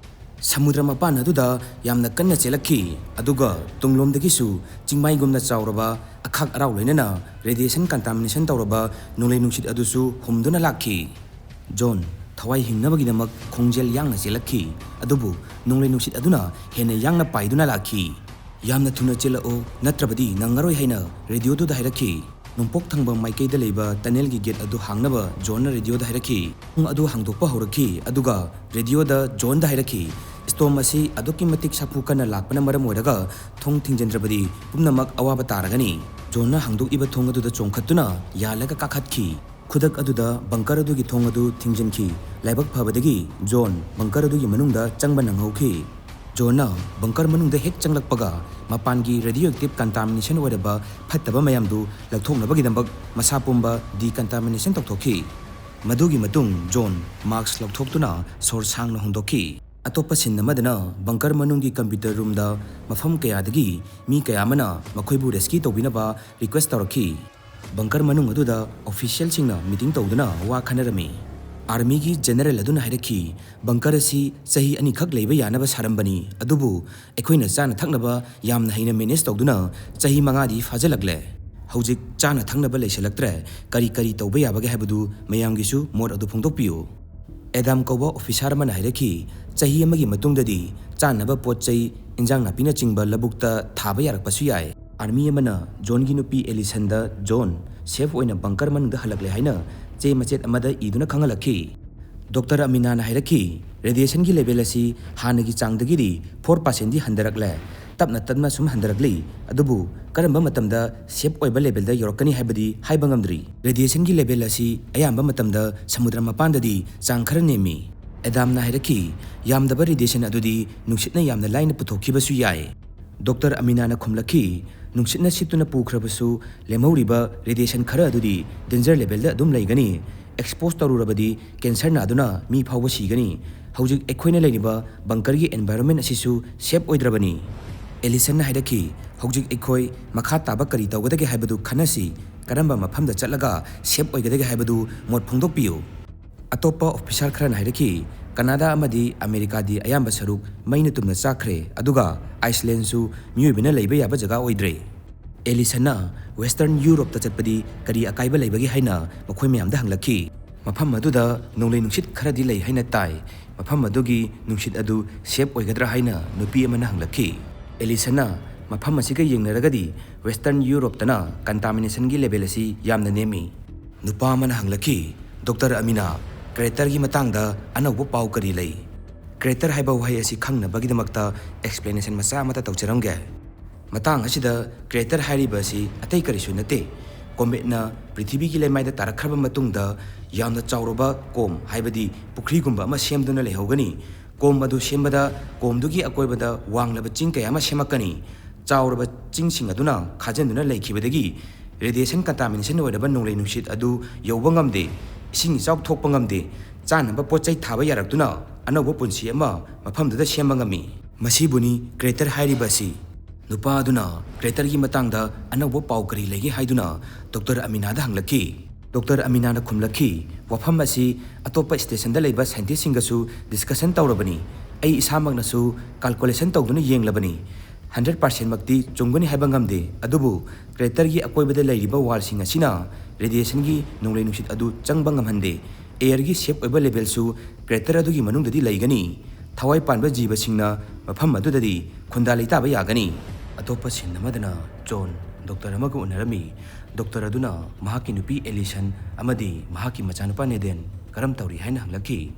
ꯁꯃꯨꯗ꯭ꯔ ꯃꯄꯥꯟ ꯑꯗꯨꯗ ꯌꯥꯝꯅ ꯀꯟꯅ ꯆꯦꯜꯂꯛꯈꯤ, ꯑꯗꯨꯒ ꯇꯨꯡꯂꯣꯝꯗꯒꯤꯁꯨ ꯆꯤꯡꯃꯥꯏꯒꯨꯝꯅ ꯆꯥꯎꯔꯕ ꯑꯈꯥꯛ ꯑꯔꯥꯎ ꯂꯣꯏꯅꯅ ꯔꯦꯗꯤꯌꯦꯁꯟ ꯀꯟꯇꯥꯃꯤꯅꯦꯁꯟ ꯇꯧꯔꯕ ꯅꯣꯡꯂꯩ ꯅꯨꯡꯁꯤꯠ ꯑꯗꯨꯁꯨ ꯍꯨꯝꯗꯨꯅ ꯂꯥꯛꯈꯤ꯫ ꯖꯣꯟ ꯊꯋꯥꯏ ꯍꯤꯡꯅꯕꯒꯤꯗꯃꯛ ꯈꯣꯡꯖꯦꯜ ꯌꯥꯡꯅ ꯆꯦꯜꯂꯛꯈꯤ, ꯑꯗꯨꯕꯨ ꯅꯣꯡꯂꯩ ꯅꯨꯡꯁꯤꯠ ꯑꯗꯨꯅ ꯍꯦꯟꯅ ꯌꯥꯡꯅ ꯄꯥꯏꯗꯨꯅ ꯂꯥꯛꯈꯤ꯫ "ꯌꯥꯝꯅ ꯊꯨꯅ ꯆꯦꯜꯂꯛꯑꯣ, ꯅꯠꯇ꯭ꯔꯕꯗꯤ ꯅꯪꯉꯔꯣꯏ," ꯍꯥꯏꯅ ꯔꯦꯗꯤꯑꯣꯗꯨꯗ ꯍꯥꯏꯔꯛꯈꯤ꯫ ꯅꯣꯡꯄꯣꯛ ꯊꯪꯕ ꯃꯥꯏꯀꯩꯗ ꯂꯩꯕ ꯇꯅꯦꯜꯒꯤ ꯒꯦꯠ ꯑꯗꯨ ꯍꯥꯡꯅꯕ ꯖꯣꯟꯅ ꯔꯦꯗꯤꯑꯣꯗ ꯍꯥꯏꯔꯛꯈꯤ꯫ ꯊꯣꯡ ꯑꯗꯨ ꯍꯥꯡꯗꯣꯛꯄ ꯍꯧꯔꯛꯈꯤ, ꯑꯗꯨꯒ ꯔꯦꯗꯤꯑꯣꯗ ꯖꯣꯟꯗ ꯍꯥꯏꯔꯛꯈꯤ, "ꯁ꯭ꯇꯣꯝ ꯑꯁꯤ ꯑꯗꯨꯛꯀꯤ ꯃꯇꯤꯛ ꯁꯥꯐꯨ ꯀꯟꯅ ꯂꯥꯛꯄꯅ ꯃꯔꯝ ꯑꯣꯏꯔꯒ ꯊꯣꯡ ꯊꯤꯡꯖꯤꯟꯗ꯭ꯔꯕꯗꯤ ꯄꯨꯝꯅꯃꯛ ꯑꯋꯥꯕ ꯇꯥꯔꯒꯅꯤ꯫" ꯖꯣꯟꯅ ꯍꯥꯡꯗꯣꯛꯏꯕ ꯊꯣꯡ ꯑꯗꯨꯗ ꯆꯣꯡꯈꯠꯇꯨꯅ ꯌꯥꯜꯂꯒ ꯀꯥꯈꯠꯈꯤ꯫ ꯈꯨꯗꯛ ꯑꯗꯨꯗ ꯕꯪꯀꯔ ꯑꯗꯨꯒꯤ ꯊꯣꯡ ꯑꯗꯨ ꯊꯤꯡꯖꯤꯟꯈꯤ꯫ ꯂꯥꯏꯕꯛ ꯐꯕꯗꯒꯤ ꯖꯣꯟ ꯕꯪꯀꯔ ꯑꯗꯨꯒꯤ ꯃꯅꯨꯡꯗ ꯆꯪꯕ ꯅꯪꯍꯧꯈꯤ꯫ ꯖꯣꯟꯅ ꯕꯪꯀꯔ ꯃꯅꯨꯡꯗ ꯍꯦꯛ ꯆꯪꯂꯛꯄꯒ, ꯃꯄꯥꯟꯒꯤ ꯔꯦꯗꯤꯑꯣ ꯑꯦꯛꯇꯤꯚ ꯀꯟꯇꯥꯃꯤꯅꯦꯁꯟ ꯑꯣꯏꯔꯕ ꯐꯠꯇꯕ ꯃꯌꯥꯝꯗꯨ ꯂꯧꯊꯣꯛꯅꯕꯒꯤꯗꯃꯛ ꯃꯁꯥ ꯄꯨꯝꯕ ꯗꯤꯀꯟꯇꯥꯃꯤꯅꯦꯁꯟ ꯇꯧꯊꯣꯛꯈꯤ꯫ ꯃꯗꯨꯒꯤ ꯃꯇꯨꯡ ꯖꯣꯟ ꯃꯥꯁꯛ ꯂꯧꯊꯣꯛꯇꯨꯅ ꯁꯣꯔ ꯁꯥꯡꯅ ꯍꯣꯟꯗꯣꯛꯈꯤ꯫ ꯑꯇꯣꯞꯄ ꯁꯤꯟ ꯑꯃꯗꯅ ꯕꯪꯀꯔ ꯃꯅꯨꯡꯒꯤ ꯀꯝꯄ꯭ꯌꯨꯇꯔ ꯔꯨꯝꯗ ꯃꯐꯝ ꯀꯌꯥꯗꯒꯤ ꯃꯤ ꯀꯌꯥ ꯑꯃꯅ ꯃꯈꯣꯏꯕꯨ ꯔꯦꯁꯀ꯭ꯌꯨ ꯇꯧꯕꯤꯅꯕ ꯔꯤꯀ꯭ꯋꯦꯁ ꯇꯧꯔꯛꯈꯤ꯫ ꯕꯪꯀꯔ ꯃꯅꯨꯡ ꯑꯗꯨꯗ ꯑꯣꯐꯤꯁꯤꯌꯦꯜꯁꯤꯡꯅ ꯃꯤꯇꯤꯡ ꯇꯧꯗꯨꯅ ꯋꯥ ꯈꯟꯅꯔꯝꯃꯤ꯫ ꯑꯥꯔꯃꯤꯒꯤ ꯖꯦꯅꯔꯦꯜ ꯑꯗꯨꯅ ꯍꯥꯏꯔꯛꯈꯤ, "ꯕꯪꯀꯔ ꯑꯁꯤ ꯆꯍꯤ ꯑꯅꯤꯈꯛ ꯂꯩꯕ ꯌꯥꯅꯕ ꯁꯥꯔꯝꯕꯅꯤ, ꯑꯗꯨꯕꯨ ꯑꯩꯈꯣꯏꯅ ꯆꯥꯅ ꯊꯛꯅꯕ ꯌꯥꯝꯅ ꯍꯩꯅ ꯃꯦꯅꯦꯖ ꯇꯧꯗꯨꯅ ꯆꯍꯤ ꯃꯉꯥꯗꯤ ꯐꯥꯖꯤꯜꯂꯛꯂꯦ꯫ ꯍꯧꯖꯤꯛ ꯆꯥꯅ ꯊꯛꯅꯕ ꯂꯩꯁꯤꯜꯂꯛꯇ꯭ꯔꯦ꯫ ꯀꯔꯤ ꯀꯔꯤ ꯇꯧꯕ ꯌꯥꯕꯒꯦ ꯍꯥꯏꯕꯗꯨ ꯃꯌꯥꯝꯒꯤꯁꯨ ꯃꯣꯠ ꯑꯗꯨ ꯐꯣꯡꯗꯣꯛꯄꯤꯌꯨ꯫" ꯑꯦꯗꯥꯝ ꯀꯧꯕ ꯑꯣꯐꯤꯁꯥꯔ ꯑꯃꯅ ꯍꯥꯏꯔꯛꯈꯤ, "ꯆꯍꯤ ꯑꯃꯒꯤ ꯃꯇꯨꯡꯗꯗꯤ ꯆꯥꯅꯕ ꯄꯣꯠ ꯆꯩ, ꯏꯟꯖꯥꯡ ꯅꯥꯄꯤꯅꯆꯤꯡꯕ ꯂꯧꯕꯨꯛꯇ ꯊꯥꯕ ꯌꯥꯔꯛꯄꯁꯨ ꯌꯥꯏ꯫" ꯑꯥꯔꯃꯤ ꯑꯃꯅ ꯖꯣꯟꯒꯤ ꯅꯨꯄꯤ ꯑꯦꯂꯤꯁꯟꯗ ꯖꯣꯟ ꯁꯦꯐ ꯑꯣꯏꯅ ꯕꯪꯀꯔ ꯃꯅꯨꯡꯗ ꯍꯜꯂꯛꯂꯦ ꯍꯥꯏꯅ ꯆꯦ ꯃꯆꯦꯠ ꯑꯃꯗ ꯏꯗꯨꯅ ꯈꯪꯍꯜꯂꯛꯈꯤ꯫ ꯗꯣꯛꯇꯔ ꯑꯃꯤꯅꯥꯅ ꯍꯥꯏꯔꯛꯈꯤ, "ꯔꯦꯗꯤꯌꯦꯁꯟꯒꯤ ꯂꯦꯚꯦꯜ ꯑꯁꯤ ꯍꯥꯟꯅꯒꯤ ꯆꯥꯡꯗꯒꯤꯗꯤ ꯐꯣꯔ ꯄꯥꯔꯁꯦꯟꯗꯤ ꯍꯟꯊꯔꯛꯂꯦ꯫ ꯇꯞꯅ ꯇꯞꯅ ꯁꯨꯝ ꯍꯟꯊꯔꯛꯂꯤ꯫ ꯑꯗꯨꯕꯨ ꯀꯔꯝꯕ ꯃꯇꯝꯗ ꯁꯦꯐ ꯑꯣꯏꯕ ꯂꯦꯚꯦꯜꯗ ꯌꯧꯔꯛꯀꯅꯤ ꯍꯥꯏꯕꯗꯤ ꯍꯥꯏꯕ ꯉꯝꯗ꯭ꯔꯤ꯫ ꯔꯦꯗꯤꯌꯦꯁꯟꯒꯤ ꯂꯦꯚꯦꯜ ꯑꯁꯤ ꯑꯌꯥꯝꯕ ꯃꯇꯝꯗ ꯁꯃꯨꯗ꯭ꯔ ꯃꯄꯥꯟꯗꯗꯤ ꯆꯥꯡ ꯈꯔ ꯅꯦꯝꯃꯤ꯫ ꯑꯦꯗꯥꯝꯅ ꯍꯥꯏꯔꯛꯈꯤ, "ꯌꯥꯝꯗꯕ ꯔꯦꯗꯤꯌꯦꯁꯟ ꯑꯗꯨꯗꯤ ꯅꯨꯡꯁꯤꯠꯅ ꯌꯥꯝꯅ ꯂꯥꯏꯅ ꯄꯨꯊꯣꯛꯈꯤꯕꯁꯨ ꯌꯥꯏ꯫" ꯗꯣꯛꯇꯔ ꯑꯃꯤꯅꯥꯅ ꯈꯨꯝꯂꯛꯈꯤ, "ꯅꯨꯡꯁꯤꯠꯅ ꯁꯤꯠꯇꯨꯅ ꯄꯨꯈ꯭ꯔꯕꯁꯨ, ꯂꯦꯝꯍꯧꯔꯤꯕ ꯔꯦꯗꯤꯌꯦꯁꯟ ꯈꯔ ꯑꯗꯨꯗꯤ ꯗꯦꯟꯖꯔ ꯂꯦꯚꯦꯜꯗ ꯑꯗꯨꯝ ꯂꯩꯒꯅꯤ꯫ ꯑꯦꯛꯁꯄꯣꯖ ꯇꯧꯔꯨꯔꯕꯗꯤ ꯀꯦꯟꯁꯔ ꯅꯥꯗꯨꯅ ꯃꯤ ꯐꯥꯎꯕ ꯁꯤꯒꯅꯤ꯫ ꯍꯧꯖꯤꯛ ꯑꯩꯈꯣꯏꯅ ꯂꯩꯔꯤꯕ ꯕꯪꯀꯔꯒꯤ ꯑꯦꯟꯚꯥꯏꯔꯣꯟꯃꯦꯟ ꯑꯁꯤꯁꯨ ꯁꯦꯐ ꯑꯣꯏꯗ꯭ꯔꯕꯅꯤ꯫" ꯑꯦꯂꯤꯁꯟꯅ ꯍꯥꯏꯔꯛꯈꯤ, "ꯍꯧꯖꯤꯛ ꯑꯩꯈꯣꯏ ꯃꯈꯥ ꯇꯥꯕ ꯀꯔꯤ ꯇꯧꯒꯗꯒꯦ ꯍꯥꯏꯕꯗꯨ ꯈꯟꯅꯁꯤ꯫ ꯀꯔꯝꯕ ꯃꯐꯝꯗ ꯆꯠꯂꯒ ꯁꯦꯐ ꯑꯣꯏꯒꯗꯒꯦ ꯍꯥꯏꯕꯗꯨ ꯃꯣꯠ ꯐꯣꯡꯗꯣꯛꯄꯤꯌꯨ꯫" ꯑꯇꯣꯞꯄ ꯑꯣꯐꯤꯁꯥꯔ ꯈꯔꯅ ꯍꯥꯏꯔꯛꯈꯤ, "ꯀꯅꯥꯗꯥ ꯑꯃꯗꯤ ꯑꯃꯦꯔꯤꯀꯥꯗꯤ ꯑꯌꯥꯝꯕ ꯁꯔꯨꯛ ꯃꯩꯅ ꯇꯨꯝꯅ ꯆꯥꯛꯈ꯭ꯔꯦ, ꯑꯗꯨꯒ ꯑꯥꯏꯁꯂꯦꯟꯁꯨ ꯃꯤꯑꯣꯏꯕꯅ ꯂꯩꯕ ꯌꯥꯕ ꯖꯒꯥ ꯑꯣꯏꯗ꯭ꯔꯦ꯫" ꯑꯦꯂꯤꯁꯟꯅ, "ꯋꯦꯁꯇꯔꯟ ꯌꯨꯔꯣꯞꯇ ꯆꯠꯄꯗꯤ ꯀꯔꯤ ꯑꯀꯥꯏꯕ ꯂꯩꯕꯒꯦ?" ꯍꯥꯏꯅ ꯃꯈꯣꯏ ꯃꯌꯥꯝꯗ ꯍꯪꯂꯛꯈꯤ꯫ "ꯃꯐꯝ ꯑꯗꯨꯗ ꯅꯣꯡꯂꯩ ꯅꯨꯡꯁꯤꯠ ꯈꯔꯗꯤ ꯂꯩ ꯍꯥꯏꯅ ꯇꯥꯏ꯫ ꯃꯐꯝ ꯑꯗꯨꯒꯤ ꯅꯨꯡꯁꯤꯠ ꯑꯗꯨ ꯁꯦꯐ ꯑꯣꯏꯒꯗ꯭ꯔꯥ?" ꯍꯥꯏꯅ ꯅꯨꯄꯤ ꯑꯃꯅ ꯍꯪꯂꯛꯈꯤ꯫ ꯑꯦꯂꯤꯁꯟꯅ, "ꯃꯐꯝ ꯑꯁꯤꯒ ꯌꯦꯡꯅꯔꯒꯗꯤ ꯋꯦꯁꯇꯔꯟ ꯌꯨꯔꯣꯞꯇꯅ ꯀꯟꯇꯥꯃꯤꯅꯦꯁꯟꯒꯤ ꯂꯦꯚꯦꯜ ꯑꯁꯤ ꯌꯥꯝꯅ ꯅꯦꯝꯃꯤ꯫" ꯅꯨꯄꯥ ꯑꯃꯅ ꯍꯪꯂꯛꯈꯤ, "ꯗꯣꯛꯇꯔ ꯑꯃꯤꯅꯥ, ꯀ꯭ꯔꯦꯇꯔꯒꯤ ꯃꯇꯥꯡꯗ ꯑꯅꯧꯕ ꯄꯥꯎ ꯀꯔꯤ ꯂꯩ?" ꯀ꯭ꯔꯦꯇꯔ ꯍꯥꯏꯕ ꯋꯥꯍꯩ ꯑꯁꯤ ꯈꯪꯅꯕꯒꯤꯗꯃꯛꯇ ꯑꯦꯛꯁꯄ꯭ꯂꯦꯅꯦꯁꯟ ꯃꯆꯥ ꯑꯃꯠꯇ ꯇꯧꯖꯔꯝꯒꯦ꯫ ꯃꯇꯥꯡ ꯑꯁꯤꯗ ꯀ꯭ꯔꯦꯇꯔ ꯍꯥꯏꯔꯤꯕ ꯑꯁꯤ ꯑꯇꯩ ꯀꯔꯤꯁꯨ ꯅꯠꯇꯦ꯫ ꯀꯣꯃꯦꯠꯅ ꯄ꯭ꯔꯤꯊꯤꯕꯤꯒꯤ ꯂꯩꯃꯥꯏꯗ ꯇꯥꯔꯛꯈ꯭ꯔꯕ ꯃꯇꯨꯡꯗ ꯌꯥꯝꯅ ꯆꯥꯎꯔꯕ ꯀꯣꯝ, ꯍꯥꯏꯕꯗꯤ ꯄꯨꯈ꯭ꯔꯤꯒꯨꯝꯕ ꯑꯃ ꯁꯦꯝꯗꯨꯅ ꯂꯩꯍꯧꯒꯅꯤ꯫ ꯀꯣꯝ ꯑꯗꯨ ꯁꯦꯝꯕꯗ ꯀꯣꯝꯗꯨꯒꯤ ꯑꯀꯣꯏꯕꯗ ꯋꯥꯡꯂꯕ ꯆꯤꯡ ꯀꯌꯥ ꯑꯃ ꯁꯦꯝꯃꯛꯀꯅꯤ꯫ ꯆꯥꯎꯔꯕ ꯆꯤꯡꯁꯤꯡ ꯑꯗꯨꯅ ꯈꯥꯖꯤꯟꯗꯨꯅ ꯂꯩꯈꯤꯕꯗꯒꯤ ꯔꯦꯗꯤꯌꯦꯁꯟ ꯀꯟꯇꯥꯃꯤꯅꯦꯁꯟ ꯑꯣꯏꯔꯕ ꯅꯣꯡꯂꯩ ꯅꯨꯡꯁꯤꯠ ꯑꯗꯨ ꯌꯧꯕ ꯉꯝꯗꯦ, ꯏꯁꯤꯡ ꯏꯆꯥꯎ ꯊꯣꯛꯄ ꯉꯝꯗꯦ, ꯆꯥꯅꯕ ꯄꯣꯠ ꯆꯩ ꯊꯥꯕ ꯌꯥꯔꯛꯇꯨꯅ ꯑꯅꯧꯕ ꯄꯨꯟꯁꯤ ꯑꯃ ꯃꯐꯝꯗꯨꯗ ꯁꯦꯝꯕ ꯉꯝꯃꯤ꯫ ꯃꯁꯤꯕꯨꯅꯤ ꯀ꯭ꯔꯦꯇꯔ ꯍꯥꯏꯔꯤꯕ ꯑꯁꯤ꯫ ꯅꯨꯄꯥ ꯑꯗꯨꯅ ꯀ꯭ꯔꯦꯇꯔꯒꯤ ꯃꯇꯥꯡꯗ ꯑꯅꯧꯕ ꯄꯥꯎ ꯀꯔꯤ ꯂꯩꯒꯦ ꯍꯥꯏꯗꯨꯅ ꯗꯣꯛꯇꯔ ꯑꯃꯤꯅꯥꯗ ꯍꯪꯂꯛꯈꯤ꯫ ꯗꯣꯛꯇꯔ ꯑꯃꯤꯅꯥꯅ ꯈꯨꯝꯂꯛꯈꯤ, "ꯋꯥꯐꯝ ꯑꯁꯤ ꯑꯇꯣꯞꯄ ꯁ꯭ꯇꯦꯁꯟꯗ ꯂꯩꯕ ꯁꯥꯏꯟꯇꯤꯁꯁꯤꯡꯒꯁꯨ ꯗꯤꯁꯀꯁꯟ ꯇꯧꯔꯕꯅꯤ꯫ ꯑꯩ ꯏꯁꯥꯃꯛꯅꯁꯨ ꯀꯥꯜꯀꯨꯂꯦꯁꯟ ꯇꯧꯗꯨꯅ ꯌꯦꯡꯂꯕꯅꯤ꯫ ꯍꯟꯗ꯭ꯔꯦꯠ ꯄꯥꯔꯁꯦꯟꯃꯛꯇꯤ ꯆꯨꯝꯒꯅꯤ ꯍꯥꯏꯕ ꯉꯝꯗꯦ, ꯑꯗꯨꯕꯨ ꯀ꯭ꯔꯦꯇꯔꯒꯤ ꯑꯀꯣꯏꯕꯗ ꯂꯩꯔꯤꯕ ꯋꯥꯜꯁꯤꯡ ꯑꯁꯤꯅ ꯔꯦꯗꯤꯌꯦꯁꯟꯒꯤ ꯅꯣꯡꯂꯩ ꯅꯨꯡꯁꯤꯠ ꯑꯗꯨ ꯆꯪꯕ ꯉꯝꯍꯟꯗꯦ꯫ ꯑꯦꯌꯔꯒꯤ ꯁꯦꯐ ꯑꯣꯏꯕ ꯂꯦꯚꯦꯜꯁꯨ ꯀ꯭ꯔꯦꯇꯔ ꯑꯗꯨꯒꯤ ꯃꯅꯨꯡꯗꯗꯤ ꯂꯩꯒꯅꯤ꯫ ꯊꯋꯥꯏ ꯄꯥꯟꯕ ꯖꯤꯕꯁꯤꯡꯅ ꯃꯐꯝ ꯑꯗꯨꯗꯗꯤ ꯈꯨꯟꯗꯥ ꯂꯩꯇꯥꯕ ꯌꯥꯒꯅꯤ꯫" ꯑꯇꯣꯞꯄ ꯁꯤꯟ ꯑꯃꯗꯅ ꯖꯣꯟ ꯗꯣꯛꯇꯔ ꯑꯃꯒ ꯎꯅꯔꯝꯃꯤ꯫ ꯗꯣꯛꯇꯔ ꯑꯗꯨꯅ ꯃꯍꯥꯛꯀꯤ ꯅꯨꯄꯤ ꯑꯦꯂꯤꯁꯟ ꯑꯃꯗꯤ ꯃꯍꯥꯛꯀꯤ ꯃꯆꯥꯅꯨꯄꯥ ꯅꯦꯗꯦꯟ ꯀꯔꯝ ꯇꯧꯔꯤ ꯍꯥꯏꯅ ꯍꯪꯂꯛꯈꯤ꯫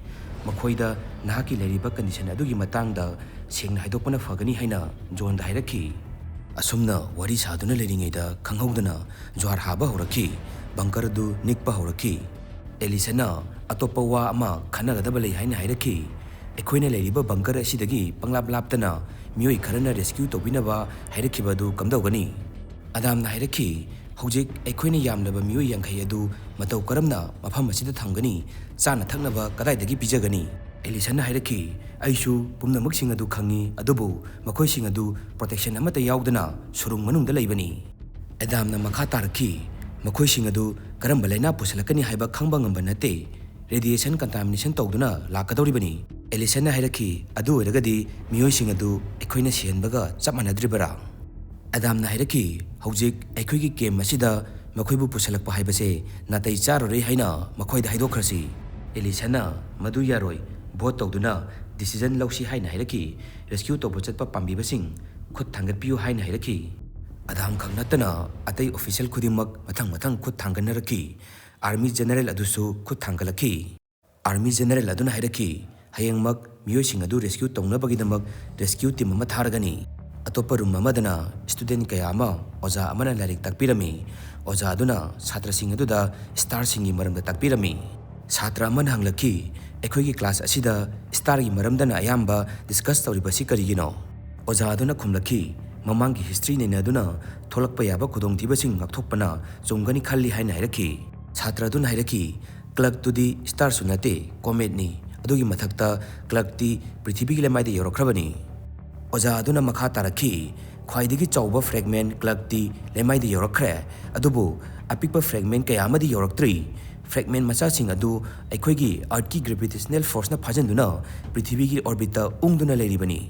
ꯃꯈꯣꯏꯗ ꯅꯍꯥꯛꯀꯤ ꯂꯩꯔꯤꯕ ꯀꯟꯗꯤꯁꯟ ꯑꯗꯨꯒꯤ ꯃꯇꯥꯡꯗ ꯁꯦꯡꯅ ꯍꯥꯏꯗꯣꯛꯄꯅ ꯐꯒꯅꯤ ꯍꯥꯏꯅ ꯖꯣꯟꯗ ꯍꯥꯏꯔꯛꯈꯤ꯫ ꯑꯁꯨꯝꯅ ꯋꯥꯔꯤ ꯁꯥꯗꯨꯅ ꯂꯩꯔꯤꯉꯩꯗ ꯈꯪꯍꯧꯗꯅ ꯖ꯭ꯋꯥꯔ ꯍꯥꯕ ꯍꯧꯔꯛꯈꯤ꯫ ꯕꯪꯀꯔ ꯑꯗꯨ ꯅꯤꯛꯄ ꯍꯧꯔꯛꯈꯤ꯫ ꯑꯦꯂꯤꯁꯟꯅ ꯑꯇꯣꯞꯄ ꯋꯥ ꯑꯃ ꯈꯟꯅꯒꯗꯕ ꯂꯩ ꯍꯥꯏꯅ ꯍꯥꯏꯔꯛꯈꯤ꯫ ꯑꯩꯈꯣꯏꯅ ꯂꯩꯔꯤꯕ ꯕꯪꯀꯔ ꯑꯁꯤꯗꯒꯤ ꯄꯪꯂꯥꯞ ꯂꯥꯞꯇꯅ ꯃꯤꯑꯣꯏ ꯈꯔꯅ ꯔꯦꯁꯀ꯭ꯌꯨ ꯇꯧꯕꯤꯅꯕ ꯍꯥꯏꯔꯛꯈꯤꯕ ꯑꯗꯨ ꯀꯝꯗꯧꯒꯅꯤ? ꯑꯗꯥꯝꯅ ꯍꯥꯏꯔꯛꯈꯤ, "ꯍꯧꯖꯤꯛ ꯑꯩꯈꯣꯏꯅ ꯌꯥꯝꯂꯕ ꯃꯤꯑꯣꯏ ꯌꯥꯡꯈꯩ ꯑꯗꯨ ꯃꯇꯧ ꯀꯔꯝꯅ ꯃꯐꯝ ꯑꯁꯤꯗ ꯊꯝꯒꯅꯤ? ꯆꯥꯅ ꯊꯛꯅꯕ ꯀꯗꯥꯏꯗꯒꯤ ꯄꯤꯖꯒꯅꯤ?" ꯑꯦꯂꯤꯁꯟꯅ ꯍꯥꯏꯔꯛꯈꯤ, "ꯑꯩꯁꯨ ꯄꯨꯝꯅꯃꯛꯁꯤꯡ ꯑꯗꯨ ꯈꯪꯏ, ꯑꯗꯨꯕꯨ ꯃꯈꯣꯏꯁꯤꯡ ꯑꯗꯨ ꯄ꯭ꯔꯣꯇꯦꯛꯁꯟ ꯑꯃꯠꯇ ꯌꯥꯎꯗꯅ ꯁꯨꯔꯨꯡ ꯃꯅꯨꯡꯗ ꯂꯩꯕꯅꯤ꯫" ꯑꯦꯗꯥꯝꯅ ꯃꯈꯥ ꯇꯥꯔꯛꯈꯤ, "ꯃꯈꯣꯏꯁꯤꯡ ꯑꯗꯨ ꯀꯔꯝꯕ ꯂꯥꯏꯅꯥ ꯄꯨꯁꯤꯜꯂꯛꯀꯅꯤ ꯍꯥꯏꯕ ꯈꯪꯕ ꯉꯝꯕ ꯅꯠꯇꯦ꯫ ꯔꯦꯗꯤꯌꯦꯁꯟ ꯀꯟꯇꯥꯃꯤꯅꯦꯁꯟ ꯇꯧꯗꯨꯅ ꯂꯥꯛꯀꯗꯧꯔꯤꯕꯅꯤ꯫" ꯑꯦꯂꯤꯁꯟꯅ ꯍꯥꯏꯔꯛꯈꯤ, "ꯑꯗꯨ ꯑꯣꯏꯔꯒꯗꯤ ꯃꯤꯑꯣꯏꯁꯤꯡ ꯑꯗꯨ ꯑꯩꯈꯣꯏꯅ ꯁꯤꯍꯟꯕꯒ ꯆꯞ ꯃꯥꯟꯅꯗ꯭ꯔꯤꯕꯔꯥ?" ꯑꯦꯗꯥꯝꯅ ꯍꯥꯏꯔꯛꯈꯤ, "ꯍꯧꯖꯤꯛ ꯑꯩꯈꯣꯏꯒꯤ ꯀꯦꯝ ꯑꯁꯤꯗ ꯃꯈꯣꯏꯕꯨ ꯄꯨꯁꯤꯜꯂꯛꯄ ꯍꯥꯏꯕꯁꯦ ꯅꯥꯇꯩ ꯆꯥꯔꯔꯣꯏ ꯍꯥꯏꯅ ꯃꯈꯣꯏꯗ ꯍꯥꯏꯗꯣꯛꯈ꯭ꯔꯁꯤ꯫" ꯑꯦꯂꯤꯁꯟꯅ, "ꯃꯗꯨ ꯌꯥꯔꯣꯏ, ꯚꯣꯠ ꯇꯧꯗꯨꯅ ꯗꯤꯁꯤꯖꯟ ꯂꯧꯁꯤ" ꯍꯥꯏꯅ ꯍꯥꯏꯔꯛꯈꯤ꯫ "ꯔꯦꯁꯀ꯭ꯌꯨ ꯇꯧꯕ ꯆꯠꯄ ꯄꯥꯝꯕꯤꯕꯁꯤꯡ ꯈꯨꯠ ꯊꯥꯡꯒꯠꯄꯤꯌꯨ" ꯍꯥꯏꯅ ꯍꯥꯏꯔꯛꯈꯤ꯫ ꯑꯦꯗꯥꯝ ꯈꯛ ꯅꯠꯇꯅ ꯑꯇꯩ ꯑꯣꯐꯤꯁꯤꯌꯦꯜ ꯈꯨꯗꯤꯡꯃꯛ ꯃꯊꯪ ꯃꯊꯪ ꯈꯨꯠ ꯊꯥꯡꯒꯠꯅꯔꯛꯈꯤ꯫ ꯑꯥꯔꯃꯤ ꯖꯦꯅꯔꯦꯜ ꯑꯗꯨꯁꯨ ꯈꯨꯠ ꯊꯥꯡꯒꯠꯂꯛꯈꯤ꯫ ꯑꯥꯔꯃꯤ ꯖꯦꯅꯔꯦꯜ ꯑꯗꯨꯅ ꯍꯥꯏꯔꯛꯈꯤ, "ꯍꯌꯦꯡꯃꯛ ꯃꯤꯑꯣꯏꯁꯤꯡ ꯑꯗꯨ ꯔꯦꯁꯀ꯭ꯌꯨ ꯇꯧꯅꯕꯒꯤꯗꯃꯛ ꯔꯦꯁꯀ꯭ꯌꯨ ꯇꯤꯝ ꯑꯃ ꯊꯥꯔꯒꯅꯤ꯫" ꯑꯇꯣꯞꯄ ꯔꯨꯝ ꯑꯃꯗꯅ ꯁ꯭ꯇꯨꯗꯦꯟꯠ ꯀꯌꯥ ꯑꯃ ꯑꯣꯖꯥ ꯑꯃꯅ ꯂꯥꯏꯔꯤꯛ ꯇꯥꯛꯄꯤꯔꯝꯃꯤ꯫ ꯑꯣꯖꯥ ꯑꯗꯨꯅ ꯁꯥꯇ꯭ꯔꯁꯤꯡ ꯑꯗꯨꯗ ꯁ꯭ꯇꯥꯔꯁꯤꯡꯒꯤ ꯃꯔꯝꯗ ꯇꯥꯛꯄꯤꯔꯝꯃꯤ꯫ ꯁꯥꯇ꯭ꯔ ꯑꯃꯅ ꯍꯪꯂꯛꯈꯤ, "ꯑꯩꯈꯣꯏꯒꯤ ꯀ꯭ꯂꯥꯁ ꯑꯁꯤꯗ ꯁ꯭ꯇꯥꯔꯒꯤ ꯃꯔꯝꯗꯅ ꯑꯌꯥꯝꯕ ꯗꯤꯁꯀꯁ ꯇꯧꯔꯤꯕꯁꯤ ꯀꯔꯤꯒꯤꯅꯣ?" ꯑꯣꯖꯥ ꯑꯗꯨꯅ ꯈꯨꯝꯂꯛꯈꯤ, "ꯃꯃꯥꯡꯒꯤ ꯍꯤꯁꯇ꯭ꯔꯤ ꯅꯩꯅꯗꯨꯅ ꯊꯣꯛꯂꯛꯄ ꯌꯥꯕ ꯈꯨꯗꯣꯡꯊꯤꯕꯁꯤꯡ ꯉꯥꯛꯊꯣꯛꯄꯅ ꯆꯨꯝꯒꯅꯤ ꯈꯜꯂꯤ" ꯍꯥꯏꯅ ꯍꯥꯏꯔꯛꯈꯤ꯫ ꯁꯥꯇ꯭ꯔ ꯑꯗꯨꯅ ꯍꯥꯏꯔꯛꯈꯤ, "ꯀ꯭ꯂꯛꯇꯨꯗꯤ ꯁ꯭ꯇꯥꯔꯁꯨ ꯅꯠꯇꯦ, ꯀꯣꯃꯦꯠꯅꯤ꯫ ꯑꯗꯨꯒꯤ ꯃꯊꯛꯇ ꯀ꯭ꯂꯛꯇꯤ ꯄ꯭ꯔꯤꯊꯤꯕꯤꯒꯤ ꯂꯩꯃꯥꯏꯗ ꯌꯧꯔꯛꯈ꯭ꯔꯕꯅꯤ꯫" ꯑꯣꯖꯥ ꯑꯗꯨꯅ ꯃꯈꯥ ꯇꯥꯔꯛꯈꯤ, "ꯈ꯭ꯋꯥꯏꯗꯒꯤ ꯆꯥꯎꯕ ꯐ꯭ꯔꯦꯒꯃꯦꯟꯠ ꯀ꯭ꯂꯛꯇꯤ ꯂꯩꯃꯥꯏꯗ ꯌꯧꯔꯛꯈ꯭ꯔꯦ, ꯑꯗꯨꯕꯨ ꯑꯄꯤꯛꯄ ꯐ꯭ꯔꯦꯒꯃꯦꯟꯠ ꯀꯌꯥ ꯑꯃꯗꯤ ꯌꯧꯔꯛꯇ꯭ꯔꯤ꯫ ꯐ꯭ꯔꯦꯒꯃꯦꯟꯠ ꯃꯆꯥꯁꯤꯡ ꯑꯗꯨ ꯑꯩꯈꯣꯏꯒꯤ ꯑꯔꯊꯀꯤ ꯒ꯭ꯔꯦꯚꯤꯇꯦꯁꯅꯦꯜ ꯐꯣꯔꯁꯅ ꯐꯥꯖꯤꯟꯗꯨꯅ ꯄ꯭ꯔꯤꯊꯤꯕꯤꯒꯤ ꯑꯣꯔꯕꯤꯠꯇ ꯎꯪꯗꯨꯅ ꯂꯩꯔꯤꯕꯅꯤ꯫"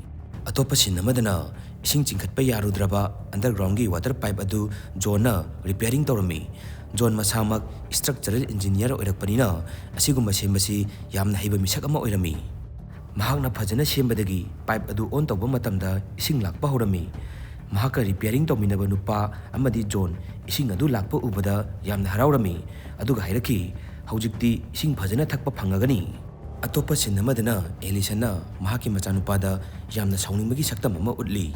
ꯑꯇꯣꯞꯄ ꯁꯤꯟ ꯑꯃꯗꯅ ꯏꯁꯤꯡ ꯆꯤꯡꯈꯠꯄ ꯌꯥꯔꯨꯗ꯭ꯔꯕ ꯑꯟꯗꯔꯒ꯭ꯔꯥꯎꯟꯒꯤ ꯋꯥꯇꯔ ꯄꯥꯏꯞ ꯑꯗꯨ ꯖꯣꯟꯅ ꯔꯤꯄꯤꯌꯥꯔꯤꯡ ꯇꯧꯔꯝꯃꯤ꯫ ꯖꯣꯟ ꯃꯁꯥꯃꯛ ꯁ꯭ꯇ꯭ꯔꯛꯆꯔꯦꯜ ꯏꯟꯖꯤꯅꯤꯌꯔ ꯑꯣꯏꯔꯛꯄꯅꯤꯅ ꯑꯁꯤꯒꯨꯝꯕ ꯁꯦꯝꯕꯁꯤ ꯌꯥꯝꯅ ꯍꯩꯕ ꯃꯤꯁꯛ ꯑꯃ ꯑꯣꯏꯔꯝꯃꯤ꯫ ꯃꯍꯥꯛꯅ ꯐꯖꯅ ꯁꯦꯝꯕꯗꯒꯤ ꯄꯥꯏꯞ ꯑꯗꯨ ꯑꯣꯟ ꯇꯧꯕ ꯃꯇꯝꯗ ꯏꯁꯤꯡ ꯂꯥꯛꯄ ꯍꯧꯔꯝꯃꯤ꯫ ꯃꯍꯥꯛꯀ ꯔꯤꯄꯤꯌꯥꯔꯤꯡ ꯇꯧꯃꯤꯟꯅꯕ ꯅꯨꯄꯥ ꯑꯃꯗꯤ ꯖꯣꯟ ꯏꯁꯤꯡ ꯑꯗꯨ ꯂꯥꯛꯄ ꯎꯕꯗ ꯌꯥꯝꯅ ꯍꯔꯥꯎꯔꯝꯃꯤ, ꯑꯗꯨꯒ ꯍꯥꯏꯔꯛꯈꯤ, "ꯍꯧꯖꯤꯛꯇꯤ ꯏꯁꯤꯡ ꯐꯖꯅ ꯊꯛꯄ ꯐꯪꯉꯒꯅꯤ꯫" ꯑꯇꯣꯞꯄ ꯁꯤꯟ ꯑꯃꯗꯅ ꯑꯦꯂꯤꯁꯟꯅ ꯃꯍꯥꯛꯀꯤ ꯃꯆꯥꯅꯨꯄꯥꯗ ꯌꯥꯝꯅ ꯁꯥꯎꯅꯤꯡꯕꯒꯤ ꯁꯛꯇꯝ ꯑꯃ ꯎꯠꯂꯤ꯫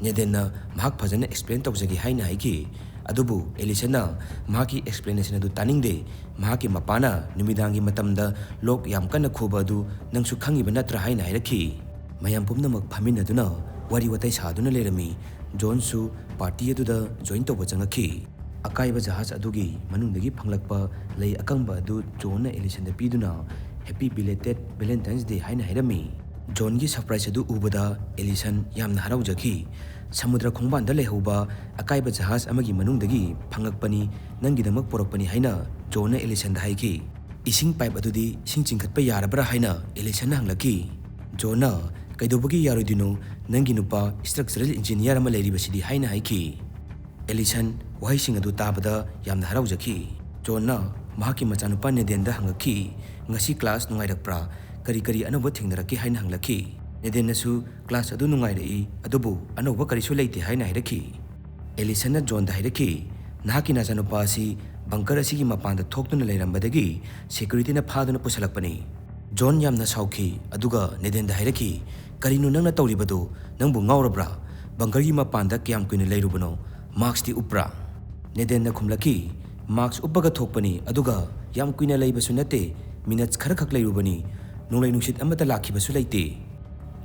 ꯅꯦꯗꯦꯟꯅ ꯃꯍꯥꯛ ꯐꯖꯅ ꯑꯦꯛꯁꯄ꯭ꯂꯦꯟ ꯇꯧꯖꯒꯦ ꯍꯥꯏꯅ ꯍꯥꯏꯈꯤ꯫ ꯑꯗꯨꯕꯨ ꯑꯦꯂꯤꯁꯟꯅ ꯃꯍꯥꯛꯀꯤ ꯑꯦꯛꯁꯄ꯭ꯂꯦꯅꯦꯁꯟ ꯑꯗꯨ ꯇꯥꯅꯤꯡꯗꯦ꯫ ꯃꯍꯥꯛꯀꯤ ꯃꯄꯥꯅ ꯅꯨꯃꯤꯗꯥꯡꯒꯤ ꯃꯇꯝꯗ ꯂꯣꯛ ꯌꯥꯝ ꯀꯟꯅ ꯈꯨꯕ ꯑꯗꯨ ꯅꯪꯁꯨ ꯈꯪꯉꯤꯕ ꯅꯠꯇ꯭ꯔꯥ ꯍꯥꯏꯅ ꯍꯥꯏꯔꯛꯈꯤ꯫ ꯃꯌꯥꯝ ꯄꯨꯝꯅꯃꯛ ꯐꯝꯃꯤꯟꯅꯗꯨꯅ ꯋꯥꯔꯤ ꯋꯥꯇꯥꯏ ꯁꯥꯗꯨꯅ ꯂꯩꯔꯝꯃꯤ꯫ ꯖꯣꯟꯁꯨ ꯄꯥꯔꯇꯤ ꯑꯗꯨꯗ ꯖꯣꯏꯟ ꯇꯧꯕ ꯆꯪꯉꯛꯈꯤ꯫ ꯑꯀꯥꯏꯕ ꯖꯍꯥꯖ ꯑꯗꯨꯒꯤ ꯃꯅꯨꯡꯗꯒꯤ ꯐꯪꯂꯛꯄ ꯂꯩ ꯑꯀꯪꯕ ꯑꯗꯨ ꯖꯣꯟꯅ ꯑꯦꯂꯤꯁꯟꯗ ꯄꯤꯗꯨꯅ, "Happy belated Valentine's Day" ꯍꯥꯏꯅ ꯍꯥꯏꯔꯝꯃꯤ꯫ ꯖꯣꯟꯒꯤ ꯁꯔꯄ꯭ꯔꯥꯏꯖ ꯑꯗꯨ ꯎꯕꯗ ꯑꯦꯂꯤꯁꯟ ꯌꯥꯝꯅ ꯍꯔꯥꯎꯖꯈꯤ꯫ "ꯁꯃꯨꯗ꯭ꯔ ꯈꯣꯡꯕꯥꯟꯗ ꯂꯩꯍꯧꯕ ꯑꯀꯥꯏꯕ ꯖꯍꯥꯖ ꯑꯃꯒꯤ ꯃꯅꯨꯡꯗꯒꯤ ꯐꯪꯂꯛꯄꯅꯤ, ꯅꯪꯒꯤꯗꯃꯛ ꯄꯨꯔꯛꯄꯅꯤ" ꯍꯥꯏꯅ ꯖꯣꯟꯅ ꯑꯦꯂꯤꯁꯟꯗ ꯍꯥꯏꯈꯤ꯫ "ꯏꯁꯤꯡ ꯄꯥꯏꯞ ꯑꯗꯨꯗꯤ ꯏꯁꯤꯡ ꯆꯤꯡꯈꯠꯄ ꯌꯥꯔꯕ꯭ꯔꯥ?" ꯍꯥꯏꯅ ꯑꯦꯂꯤꯁꯟꯅ ꯍꯪꯂꯛꯈꯤ꯫ ꯖꯣꯟꯅ, "ꯀꯩꯗꯧꯕꯒꯤ ꯌꯥꯔꯣꯏꯗꯣꯏꯅꯣ? ꯅꯪꯒꯤ ꯅꯨꯄꯥ ꯏꯁꯇ꯭ꯔꯛꯆꯔꯦꯜ ꯏꯟꯖꯤꯅꯤꯌꯥꯔ ꯑꯃ ꯂꯩꯔꯤꯕꯁꯤꯗꯤ" ꯍꯥꯏꯅ ꯍꯥꯏꯈꯤ꯫ ꯑꯦꯂꯤꯁꯟ ꯋꯥꯍꯩꯁꯤꯡ ꯑꯗꯨ ꯇꯥꯕꯗ ꯌꯥꯝꯅ ꯍꯔꯥꯎꯖꯈꯤ꯫ ꯖꯣꯟꯅ ꯃꯍꯥꯛꯀꯤ ꯃꯆꯥꯅꯨꯄꯥ ꯅꯦꯗꯦꯟꯗ ꯍꯪꯂꯛꯈꯤ, "ꯉꯁꯤ ꯀ꯭ꯂꯥꯁ ꯅꯨꯡꯉꯥꯏꯔꯛꯄ꯭ꯔꯥ? ꯀꯔꯤ ꯀꯔꯤ ꯑꯅꯧꯕ ꯊꯦꯡꯅꯔꯛꯀꯦ?" ꯍꯥꯏꯅ ꯍꯪꯂꯛꯈꯤ꯫ ꯅꯦꯗꯦꯟꯅꯁꯨ, "ꯀ꯭ꯂꯥꯁ ꯑꯗꯨ ꯅꯨꯡꯉꯥꯏꯔꯛꯏ, ꯑꯗꯨꯕꯨ ꯑꯅꯧꯕ ꯀꯔꯤꯁꯨ ꯂꯩꯇꯦ" ꯍꯥꯏꯅ ꯍꯥꯏꯔꯛꯈꯤ꯫ ꯑꯦꯂꯤꯁꯟꯅ ꯖꯣꯟꯗ ꯍꯥꯏꯔꯛꯈꯤ, "ꯅꯍꯥꯛꯀꯤ ꯅꯆꯥꯅꯨꯄꯥ ꯑꯁꯤ ꯕꯪꯀꯔ ꯑꯁꯤꯒꯤ ꯃꯄꯥꯟꯗ ꯊꯣꯛꯇꯨꯅ ꯂꯩꯔꯝꯕꯗꯒꯤ ꯁꯦꯀ꯭ꯌꯨꯔꯤꯇꯤꯅ ꯐꯥꯗꯨꯅ ꯄꯨꯁꯜꯂꯛꯄꯅꯤ꯫" ꯖꯣꯟ ꯌꯥꯝꯅ ꯁꯥꯎꯈꯤ, ꯑꯗꯨꯒ ꯅꯦꯗꯦꯟꯗ ꯍꯥꯏꯔꯛꯈꯤ, "ꯀꯔꯤꯅꯣ ꯅꯪꯅ ꯇꯧꯔꯤꯕꯗꯨ? ꯅꯪꯕꯨ ꯉꯥꯎꯔꯕ꯭ꯔꯥ? ꯕꯪꯀꯔꯒꯤ ꯃꯄꯥꯟꯗ ꯀꯌꯥꯝ ꯀꯨꯏꯅ ꯂꯩꯔꯨꯕꯅꯣ? ꯃꯥꯛꯁꯇꯤ ꯎꯞꯄ꯭ꯔꯥ?" ꯅꯦꯗꯦꯟꯅ ꯈꯨꯝꯂꯛꯈꯤ, "ꯃꯥꯛꯁ ꯎꯞꯄꯒ ꯊꯣꯛꯄꯅꯤ, ꯑꯗꯨꯒ ꯌꯥꯝ ꯀꯨꯏꯅ ꯂꯩꯕꯁꯨ ꯅꯠꯇꯦ, ꯃꯤꯅꯠꯁ ꯈꯔꯈꯛ ꯂꯩꯔꯨꯕꯅꯤ꯫ ꯅꯣꯡꯂꯩ ꯅꯨꯡꯁꯤꯠ ꯑꯃꯠꯇ ꯂꯥꯛꯈꯤꯕꯁꯨ ꯂꯩꯇꯦ꯫"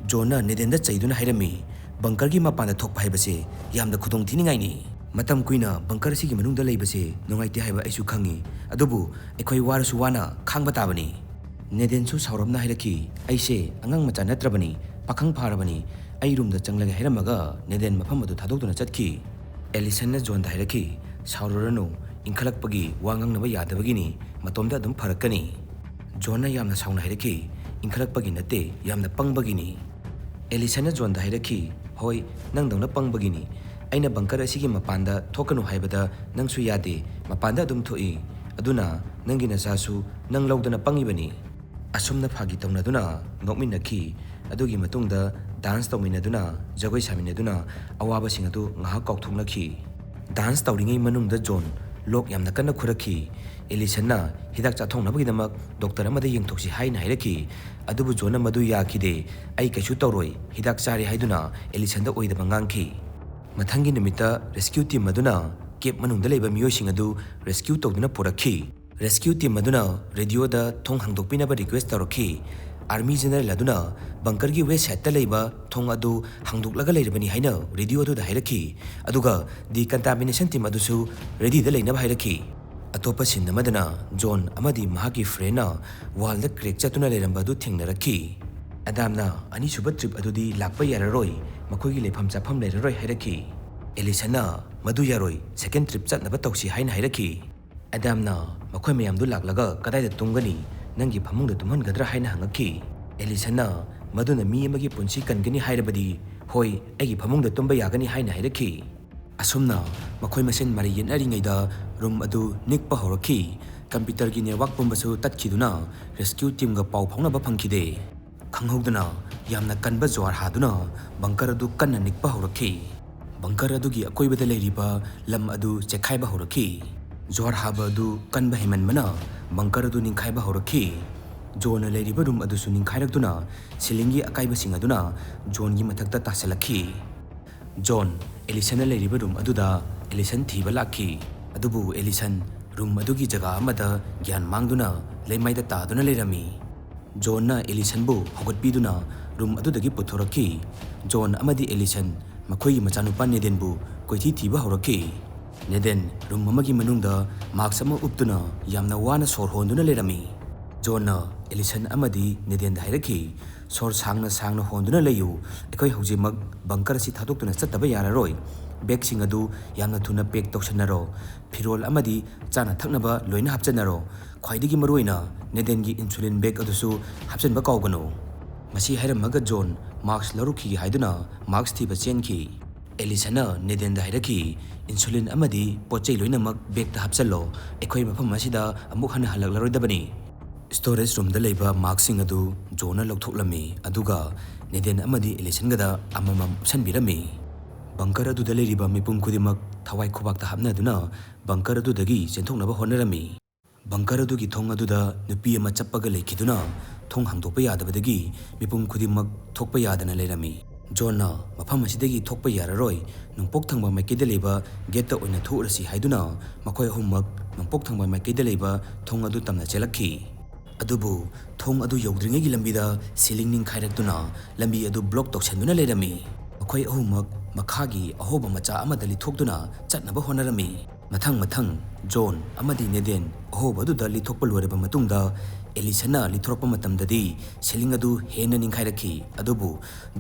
ꯖꯣꯟꯅ ꯅꯦꯗꯦꯟꯗ ꯆꯩꯗꯨꯅ ꯍꯥꯏꯔꯝꯃꯤ, "ꯕꯪꯀꯔꯒꯤ ꯃꯄꯥꯟꯗ ꯊꯣꯛꯄ ꯍꯥꯏꯕꯁꯦ ꯌꯥꯝꯅ ꯈꯨꯗꯣꯡꯊꯤꯅꯤꯡꯉꯥꯏꯅꯤ꯫ ꯃꯇꯝ ꯀꯨꯏꯅ ꯕꯪꯀꯔ ꯑꯁꯤꯒꯤ ꯃꯅꯨꯡꯗ ꯂꯩꯕꯁꯦ ꯅꯨꯡꯉꯥꯏꯇꯦ ꯍꯥꯏꯕ ꯑꯩꯁꯨ ꯈꯪꯉꯤ, ꯑꯗꯨꯕꯨ ꯑꯩꯈꯣꯏ ꯋꯥꯔꯁꯨ ꯋꯥꯅ ꯈꯥꯡꯕ ꯇꯥꯕꯅꯤ꯫" ꯅꯦꯗꯦꯟꯁꯨ ꯁꯥꯎꯔꯞꯅ ꯍꯥꯏꯔꯛꯈꯤ, "ꯑꯩꯁꯦ ꯑꯉꯥꯡ ꯃꯆꯥ ꯅꯠꯇ꯭ꯔꯕꯅꯤ, ꯄꯥꯈꯪ ꯐꯥꯔꯕꯅꯤ꯫ ꯑꯩ ꯔꯨꯝꯗ ꯆꯪꯂꯒꯦ" ꯍꯥꯏꯔꯝꯃꯒ ꯅꯦꯗꯦꯟ ꯃꯐꯝ ꯑꯗꯨ ꯊꯥꯗꯣꯛꯇꯨꯅ ꯆꯠꯈꯤ꯫ ꯑꯦꯂꯤꯁꯟꯅ ꯖꯣꯟꯗ ꯍꯥꯏꯔꯛꯈꯤ, "ꯁꯥꯎꯔꯨꯔꯅꯨ, ꯏꯟꯈꯠꯂꯛꯄꯒꯤ ꯋꯥ ꯉꯥꯡꯅꯕ ꯌꯥꯗꯕꯒꯤꯅꯤ, ꯃꯇꯣꯝꯇ ꯑꯗꯨꯝ ꯐꯔꯛꯀꯅꯤ꯫" ꯖꯣꯟꯅ ꯌꯥꯝꯅ ꯁꯥꯎꯅ ꯍꯥꯏꯔꯛꯈꯤ, "ꯏꯟꯈꯠꯂꯛꯄꯒꯤ ꯅꯠꯇꯦ, ꯌꯥꯝꯅ ꯄꯪꯕꯒꯤꯅꯤ꯫" ꯑꯦꯂꯤꯁꯟꯅ ꯖꯣꯟꯗ ꯍꯥꯏꯔꯛꯈꯤ, "ꯍꯣꯏ, ꯅꯪꯗꯧꯅ ꯄꯪꯕꯒꯤꯅꯤ꯫ ꯑꯩꯅ ꯕꯪꯀꯔ ꯑꯁꯤꯒꯤ ꯃꯄꯥꯟꯗ ꯊꯣꯛꯀꯅꯨ ꯍꯥꯏꯕꯗ ꯅꯪꯁꯨ ꯌꯥꯗꯦ, ꯃꯄꯥꯟꯗ ꯑꯗꯨꯝ ꯊꯣꯛꯏ꯫ ꯑꯗꯨꯅ ꯅꯪꯒꯤ ꯅꯆꯥꯁꯨ ꯅꯪ ꯂꯧꯗꯅ ꯄꯪꯉꯤꯕꯅꯤ꯫" ꯑꯁꯨꯝꯅ ꯐꯥꯒꯤ ꯇꯧꯅꯗꯨꯅ ꯅꯣꯛꯃꯤꯟꯅꯈꯤ꯫ ꯑꯗꯨꯒꯤ ꯃꯇꯨꯡꯗ ꯗꯥꯟꯁ ꯇꯧꯃꯤꯟꯅꯗꯨꯅ, ꯖꯒꯣꯏ ꯁꯥꯃꯤꯟꯅꯗꯨꯅ ꯑꯋꯥꯕꯁꯤꯡ ꯑꯗꯨ ꯉꯥꯏꯍꯥꯛ ꯀꯥꯎꯊꯣꯛꯅꯈꯤ꯫ ꯗꯥꯟꯁ ꯇꯧꯔꯤꯉꯩ ꯃꯅꯨꯡꯗ ꯖꯣꯟ ꯂꯣꯛ ꯌꯥꯝꯅ ꯀꯟꯅ ꯈꯨꯔꯛꯈꯤ꯫ ꯑꯦꯂꯤꯁꯟꯅ ꯍꯤꯗꯥꯛ ꯆꯥꯊꯣꯛꯅꯕꯒꯤꯗꯃꯛ ꯗꯣꯛꯇꯔ ꯑꯃꯗ ꯌꯦꯡꯊꯣꯛꯁꯤ ꯍꯥꯏꯅ ꯍꯥꯏꯔꯛꯈꯤ꯫ ꯑꯗꯨꯕꯨ ꯖꯣꯟꯅ ꯃꯗꯨ ꯌꯥꯈꯤꯗꯦ꯫ "ꯑꯩ ꯀꯩꯁꯨ ꯇꯧꯔꯣꯏ, ꯍꯤꯗꯥꯛ ꯆꯥꯔꯦ" ꯍꯥꯏꯗꯨꯅ ꯑꯦꯂꯤꯁꯟꯗ ꯑꯣꯏꯗꯕ ꯉꯥꯡꯈꯤ꯫ ꯃꯊꯪꯒꯤ ꯅꯨꯃꯤꯠꯇ ꯔꯦꯁꯀ꯭ꯌꯨ ꯇꯤꯝ ꯑꯗꯨꯅ ꯀꯦꯕ ꯃꯅꯨꯡꯗ ꯂꯩꯕ ꯃꯤꯑꯣꯏꯁꯤꯡ ꯑꯗꯨ ꯔꯦꯁꯀ꯭ꯌꯨ ꯇꯧꯗꯨꯅ ꯄꯨꯔꯛꯈꯤ꯫ ꯔꯦꯁꯀ꯭ꯌꯨ ꯇꯤꯝ ꯑꯗꯨꯅ ꯔꯦꯗꯤꯑꯣꯗ ꯊꯣꯡ ꯍꯥꯡꯗꯣꯛꯄꯤꯅꯕ ꯔꯤꯀ꯭ꯋꯦꯁ ꯇꯧꯔꯛꯈꯤ꯫ ꯑꯥꯔꯃꯤ ꯖꯦꯅꯔꯦꯜ ꯑꯗꯨꯅ ꯕꯪꯀꯔꯒꯤ ꯋꯦꯁ ꯁꯥꯏꯗꯇ ꯂꯩꯕ ꯊꯣꯡ ꯑꯗꯨ ꯍꯥꯡꯗꯣꯛꯂꯒ ꯂꯩꯔꯕꯅꯤ ꯍꯥꯏꯅ ꯔꯦꯗꯤꯑꯣ ꯑꯗꯨꯗ ꯍꯥꯏꯔꯛꯈꯤ, ꯑꯗꯨꯒ ꯗꯤꯀꯟꯇꯥꯃꯤꯅꯦꯁꯟ ꯇꯤꯝ ꯑꯗꯨꯁꯨ ꯔꯦꯗꯤꯗ ꯂꯩꯅꯕ ꯍꯥꯏꯔꯛꯈꯤ꯫ ꯑꯇꯣꯞꯄ ꯁꯤꯟ ꯑꯃꯗꯅ ꯖꯣꯟ ꯑꯃꯗꯤ ꯃꯍꯥꯛꯀꯤ ꯐ꯭ꯔꯦꯟꯅ ꯋꯥꯜꯗ ꯀ꯭ꯔꯦꯛ ꯆꯠꯇꯨꯅ ꯂꯩꯔꯝꯕ ꯑꯗꯨ ꯊꯦꯡꯅꯔꯛꯈꯤ꯫ ꯑꯦꯗꯥꯝꯅ "ꯑꯅꯤꯁꯨꯕ ꯇ꯭ꯔꯤꯞ ꯑꯗꯨꯗꯤ ꯂꯥꯛꯄ ꯌꯥꯔꯔꯣꯏ, ꯃꯈꯣꯏꯒꯤ ꯂꯩꯐꯝ ꯆꯥꯐꯝ ꯂꯩꯔꯔꯣꯏ" ꯍꯥꯏꯔꯛꯈꯤ꯫ ꯑꯦꯂꯤꯁꯟꯅ "ꯃꯗꯨ ꯌꯥꯔꯣꯏ, ꯁꯦꯀꯦꯟ ꯇ꯭ꯔꯤꯞ ꯆꯠꯅꯕ ꯇꯧꯁꯤ" ꯍꯥꯏꯅ ꯍꯥꯏꯔꯛꯈꯤ꯫ ꯑꯦꯗꯥꯝꯅ "ꯃꯈꯣꯏ ꯃꯌꯥꯝꯗꯨ ꯂꯥꯛꯂꯒ ꯀꯗꯥꯏꯗ ꯇꯨꯝꯒꯅꯤ? ꯅꯪꯒꯤ ꯐꯃꯨꯡꯗ ꯇꯨꯝꯍꯟꯒꯗ꯭ꯔꯥ?" ꯍꯥꯏꯅ ꯍꯪꯉꯛꯈꯤ꯫ ꯑꯦꯂꯤꯁꯟꯅ "ꯃꯗꯨꯅ ꯃꯤ ꯑꯃꯒꯤ ꯄꯨꯟꯁꯤ ꯀꯟꯒꯅꯤ ꯍꯥꯏꯔꯕꯗꯤ, ꯍꯣꯏ, ꯑꯩꯒꯤ ꯐꯃꯨꯡꯗ ꯇꯨꯝꯕ ꯌꯥꯒꯅꯤ" ꯍꯥꯏꯅ ꯍꯥꯏꯔꯛꯈꯤ꯫ ꯑꯁꯨꯝꯅ ꯃꯈꯣꯏ ꯃꯁꯦꯟ ꯃꯔꯩ ꯌꯦꯠꯅꯔꯤꯉꯩꯗ ꯔꯨꯝ ꯑꯗꯨ ꯅꯤꯛꯄ ꯍꯧꯔꯛꯈꯤ꯫ ꯀꯝꯄ꯭ꯌꯨꯇꯔꯒꯤ ꯅꯦꯠꯋꯥꯛ ꯄꯨꯝꯕꯁꯨ ꯇꯠꯈꯤꯗꯨꯅ ꯔꯦꯁꯀ꯭ꯌꯨ ꯇꯤꯝꯒ ꯄꯥꯎ ꯐꯥꯎꯅꯕ ꯐꯪꯈꯤꯗꯦ꯫ ꯈꯪꯍꯧꯗꯅ ꯌꯥꯝꯅ ꯀꯟꯕ ꯖ꯭ꯋꯥꯔ ꯍꯥꯗꯨꯅ ꯕꯪꯀꯔ ꯑꯗꯨ ꯀꯟꯅ ꯅꯤꯛꯄ ꯍꯧꯔꯛꯈꯤ꯫ ꯕꯪꯀꯔ ꯑꯗꯨꯒꯤ ꯑꯀꯣꯏꯕꯗ ꯂꯩꯔꯤꯕ ꯂꯝ ꯑꯗꯨ ꯆꯦꯛꯈꯥꯏꯕ ꯍꯧꯔꯛꯈꯤ꯫ ꯖ꯭ꯋꯥꯔ ꯍꯥꯕ ꯑꯗꯨ ꯀꯟꯕ ꯍꯦꯟꯃꯟꯕꯅ ꯕꯪꯀꯔ ꯑꯗꯨ ꯅꯤꯡꯈꯥꯏꯕ ꯍꯧꯔꯛꯈꯤ꯫ ꯖꯣꯟꯅ ꯂꯩꯔꯤꯕ ꯔꯨꯝ ꯑꯗꯨꯁꯨ ꯅꯤꯡꯈꯥꯏꯔꯛꯇꯨꯅ ꯁꯤꯂꯤꯡꯒꯤ ꯑꯀꯥꯏꯕꯁꯤꯡ ꯑꯗꯨꯅ ꯖꯣꯟꯒꯤ ꯃꯊꯛꯇ ꯇꯥꯁꯤꯜꯂꯛꯈꯤ꯫ ꯖꯣꯟ ꯑꯦꯂꯤꯁꯟꯅ ꯂꯩꯔꯤꯕ ꯔꯨꯝ ꯑꯗꯨꯗ ꯑꯦꯂꯤꯁꯟ ꯊꯤꯕ ꯂꯥꯛꯈꯤ꯫ ꯑꯗꯨꯕꯨ ꯑꯦꯂꯤꯁꯟ ꯔꯨꯝ ꯑꯗꯨꯒꯤ ꯖꯒꯥ ꯑꯃꯗ ꯒ꯭ꯌꯥꯟ ꯃꯥꯡꯗꯨꯅ ꯂꯩꯃꯥꯏꯗ ꯇꯥꯗꯨꯅ ꯂꯩꯔꯝꯃꯤ꯫ ꯖꯣꯟꯅ ꯑꯦꯂꯤꯁꯟꯕꯨ ꯍꯧꯒꯠꯄꯤꯗꯨꯅ ꯔꯨꯝ ꯑꯗꯨꯗꯒꯤ ꯄꯨꯊꯣꯔꯛꯈꯤ꯫ ꯖꯣꯟ ꯑꯃꯗꯤ ꯑꯦꯂꯤꯁꯟ ꯃꯈꯣꯏꯒꯤ ꯃꯆꯥꯅꯨꯄꯥ ꯅꯦꯗꯦꯟꯕꯨ ꯀꯣꯏꯊꯤ ꯊꯤꯕ ꯍꯧꯔꯛꯈꯤ꯫ ꯅꯦꯗꯦꯟ ꯔꯨꯝ ꯑꯃꯒꯤ ꯃꯅꯨꯡꯗ ꯃꯥꯛꯁ ꯑꯃ ꯎꯞꯇꯨꯅ ꯌꯥꯝꯅ ꯋꯥꯅ ꯁꯣꯔ ꯍꯣꯟꯗꯨꯅ ꯂꯩꯔꯝꯃꯤ꯫ ꯖꯣꯟꯅ ꯑꯦꯂꯤꯁꯟ ꯑꯃꯗꯤ ꯅꯦꯗꯦꯟꯗ ꯍꯥꯏꯔꯛꯈꯤ, "ꯁꯣꯔ ꯁꯥꯡꯅ ꯁꯥꯡꯅ ꯍꯣꯟꯗꯨꯅ ꯂꯩꯌꯨ꯫ ꯑꯩꯈꯣꯏ ꯍꯧꯖꯤꯛꯃꯛ ꯕꯪꯀꯔ ꯑꯁꯤ ꯊꯥꯗꯣꯛꯇꯨꯅ ꯆꯠꯇꯕ ꯌꯥꯔꯔꯣꯏ꯫ ꯕꯦꯒꯁꯤꯡ ꯑꯗꯨ ꯌꯥꯝꯅ ꯊꯨꯅ ꯄꯦꯛ ꯇꯧꯁꯟꯅꯔꯣ꯫ ꯐꯤꯔꯣꯜ ꯑꯃꯗꯤ ꯆꯥꯅ ꯊꯛꯅꯕ ꯂꯣꯏꯅ ꯍꯥꯞꯆꯟꯅꯔꯣ꯫ ꯈ꯭ꯋꯥꯏꯗꯒꯤ ꯃꯔꯨꯑꯣꯏꯅ ꯅꯦꯗꯦꯟꯒꯤ ꯏꯟꯁꯨꯂꯤꯟ ꯕꯦꯒ ꯑꯗꯨꯁꯨ ꯍꯥꯞꯆꯟꯕ ꯀꯥꯎꯒꯅꯨ꯫" ꯃꯁꯤ ꯍꯥꯏꯔꯝꯃꯒ ꯖꯣꯟ ꯃꯥꯛꯁ ꯂꯧꯔꯨꯈꯤꯒꯦ ꯍꯥꯏꯗꯨꯅ ꯃꯥꯛꯁ ꯊꯤꯕ ꯆꯦꯟꯈꯤ꯫ ꯑꯦꯂꯤꯁꯟꯅ ꯅꯦꯗꯦꯟꯗ ꯍꯥꯏꯔꯛꯈꯤ, "ꯏꯟꯁꯨꯂꯤꯟ ꯑꯃꯗꯤ ꯄꯣꯠ ꯆꯩ ꯂꯣꯏꯅꯃꯛ ꯕꯦꯒꯇ ꯍꯥꯞꯆꯜꯂꯣ꯫ ꯑꯩꯈꯣꯏ ꯃꯐꯝ ꯑꯁꯤꯗ ꯑꯃꯨꯛ ꯍꯟꯅ ꯍꯜꯂꯛꯂꯔꯣꯏꯗꯕꯅꯤ꯫" ꯁ꯭ꯇꯣꯔꯦꯖ ꯔꯨꯝꯗ ꯂꯩꯕ ꯃꯥꯛꯁꯁꯤꯡ ꯑꯗꯨ ꯖꯣꯟꯅ ꯂꯧꯊꯣꯛꯂꯝꯃꯤ, ꯑꯗꯨꯒ ꯅꯦꯗꯦꯟ ꯑꯃꯗꯤ ꯑꯦꯂꯤꯁꯟꯒꯗ ꯑꯃꯃꯝ ꯎꯞꯁꯟꯕꯤꯔꯝꯃꯤ꯫ ꯕꯪꯀꯔ ꯑꯗꯨꯗ ꯂꯩꯔꯤꯕ ꯃꯤꯄꯨꯝ ꯈꯨꯗꯤꯡꯃꯛ ꯊꯋꯥꯏ ꯈꯨꯕꯥꯛꯇ ꯍꯥꯞꯅꯗꯨꯅ ꯕꯪꯀꯔ ꯑꯗꯨꯗꯒꯤ ꯆꯦꯟꯊꯣꯛꯅꯕ ꯍꯣꯠꯅꯔꯝꯃꯤ꯫ ꯕꯪꯀꯔ ꯑꯗꯨꯒꯤ ꯊꯣꯡ ꯑꯗꯨꯗ ꯅꯨꯄꯤ ꯑꯃ ꯆꯞꯄꯒ ꯂꯩꯈꯤꯗꯨꯅ ꯊꯣꯡ ꯍꯥꯡꯗꯣꯛꯄ ꯌꯥꯗꯕꯗꯒꯤ ꯃꯤꯄꯨꯝ ꯈꯨꯗꯤꯡꯃꯛ ꯊꯣꯛꯄ ꯌꯥꯗꯅ ꯂꯩꯔꯝꯃꯤ꯫ ꯖꯣꯟꯅ ꯃꯐꯝ ꯑꯁꯤꯗꯒꯤ ꯊꯣꯛꯄ ꯌꯥꯔꯔꯣꯏ, ꯅꯣꯡꯄꯣꯛ ꯊꯪꯕ ꯃꯥꯏꯀꯩꯗ ꯂꯩꯕ ꯒꯦꯠꯇ ꯑꯣꯏꯅ ꯊꯣꯛꯎꯔꯁꯤ ꯍꯥꯏꯗꯨꯅ ꯃꯈꯣꯏ ꯑꯍꯨꯝꯃꯛ ꯅꯣꯡꯄꯣꯛ ꯊꯪꯕ ꯃꯥꯏꯀꯩꯗ ꯂꯩꯕ ꯊꯣꯡ ꯑꯗꯨ ꯇꯝꯅ ꯆꯦꯜꯂꯛꯈꯤ꯫ ꯑꯗꯨꯕꯨ ꯊꯣꯡ ꯑꯗꯨ ꯌꯧꯗ꯭ꯔꯤꯉꯩꯒꯤ ꯂꯝꯕꯤꯗ ꯁꯤꯂꯤꯡ ꯅꯤꯡꯈꯥꯏꯔꯛꯇꯨꯅ ꯂꯝꯕꯤ ꯑꯗꯨ ꯕ꯭ꯂꯣꯛ ꯇꯧꯁꯟꯗꯨꯅ ꯂꯩꯔꯝꯃꯤ꯫ ꯃꯈꯣꯏ ꯑꯍꯨꯝꯃꯛ ꯃꯈꯥꯒꯤ ꯑꯍꯣꯕ ꯃꯆꯥ ꯑꯃꯗ ꯂꯤꯊꯣꯛꯇꯨꯅ ꯆꯠꯅꯕ ꯍꯣꯠꯅꯔꯝꯃꯤ꯫ ꯃꯊꯪ ꯃꯊꯪ ꯖꯣꯟ ꯑꯃꯗꯤ ꯅꯦꯗꯦꯟ ꯑꯍꯣꯕ ꯑꯗꯨꯗ ꯂꯤꯊꯣꯛꯄ ꯂꯣꯏꯔꯕ ꯃꯇꯨꯡꯗ, ꯑꯦꯂꯤꯁꯟꯅ ꯂꯤꯊꯣꯔꯛꯄ ꯃꯇꯝꯗꯗꯤ ꯁꯤꯂꯤꯡ ꯑꯗꯨ ꯍꯦꯟꯅ ꯅꯤꯡꯈꯥꯏꯔꯛꯈꯤ꯫ ꯑꯗꯨꯕꯨ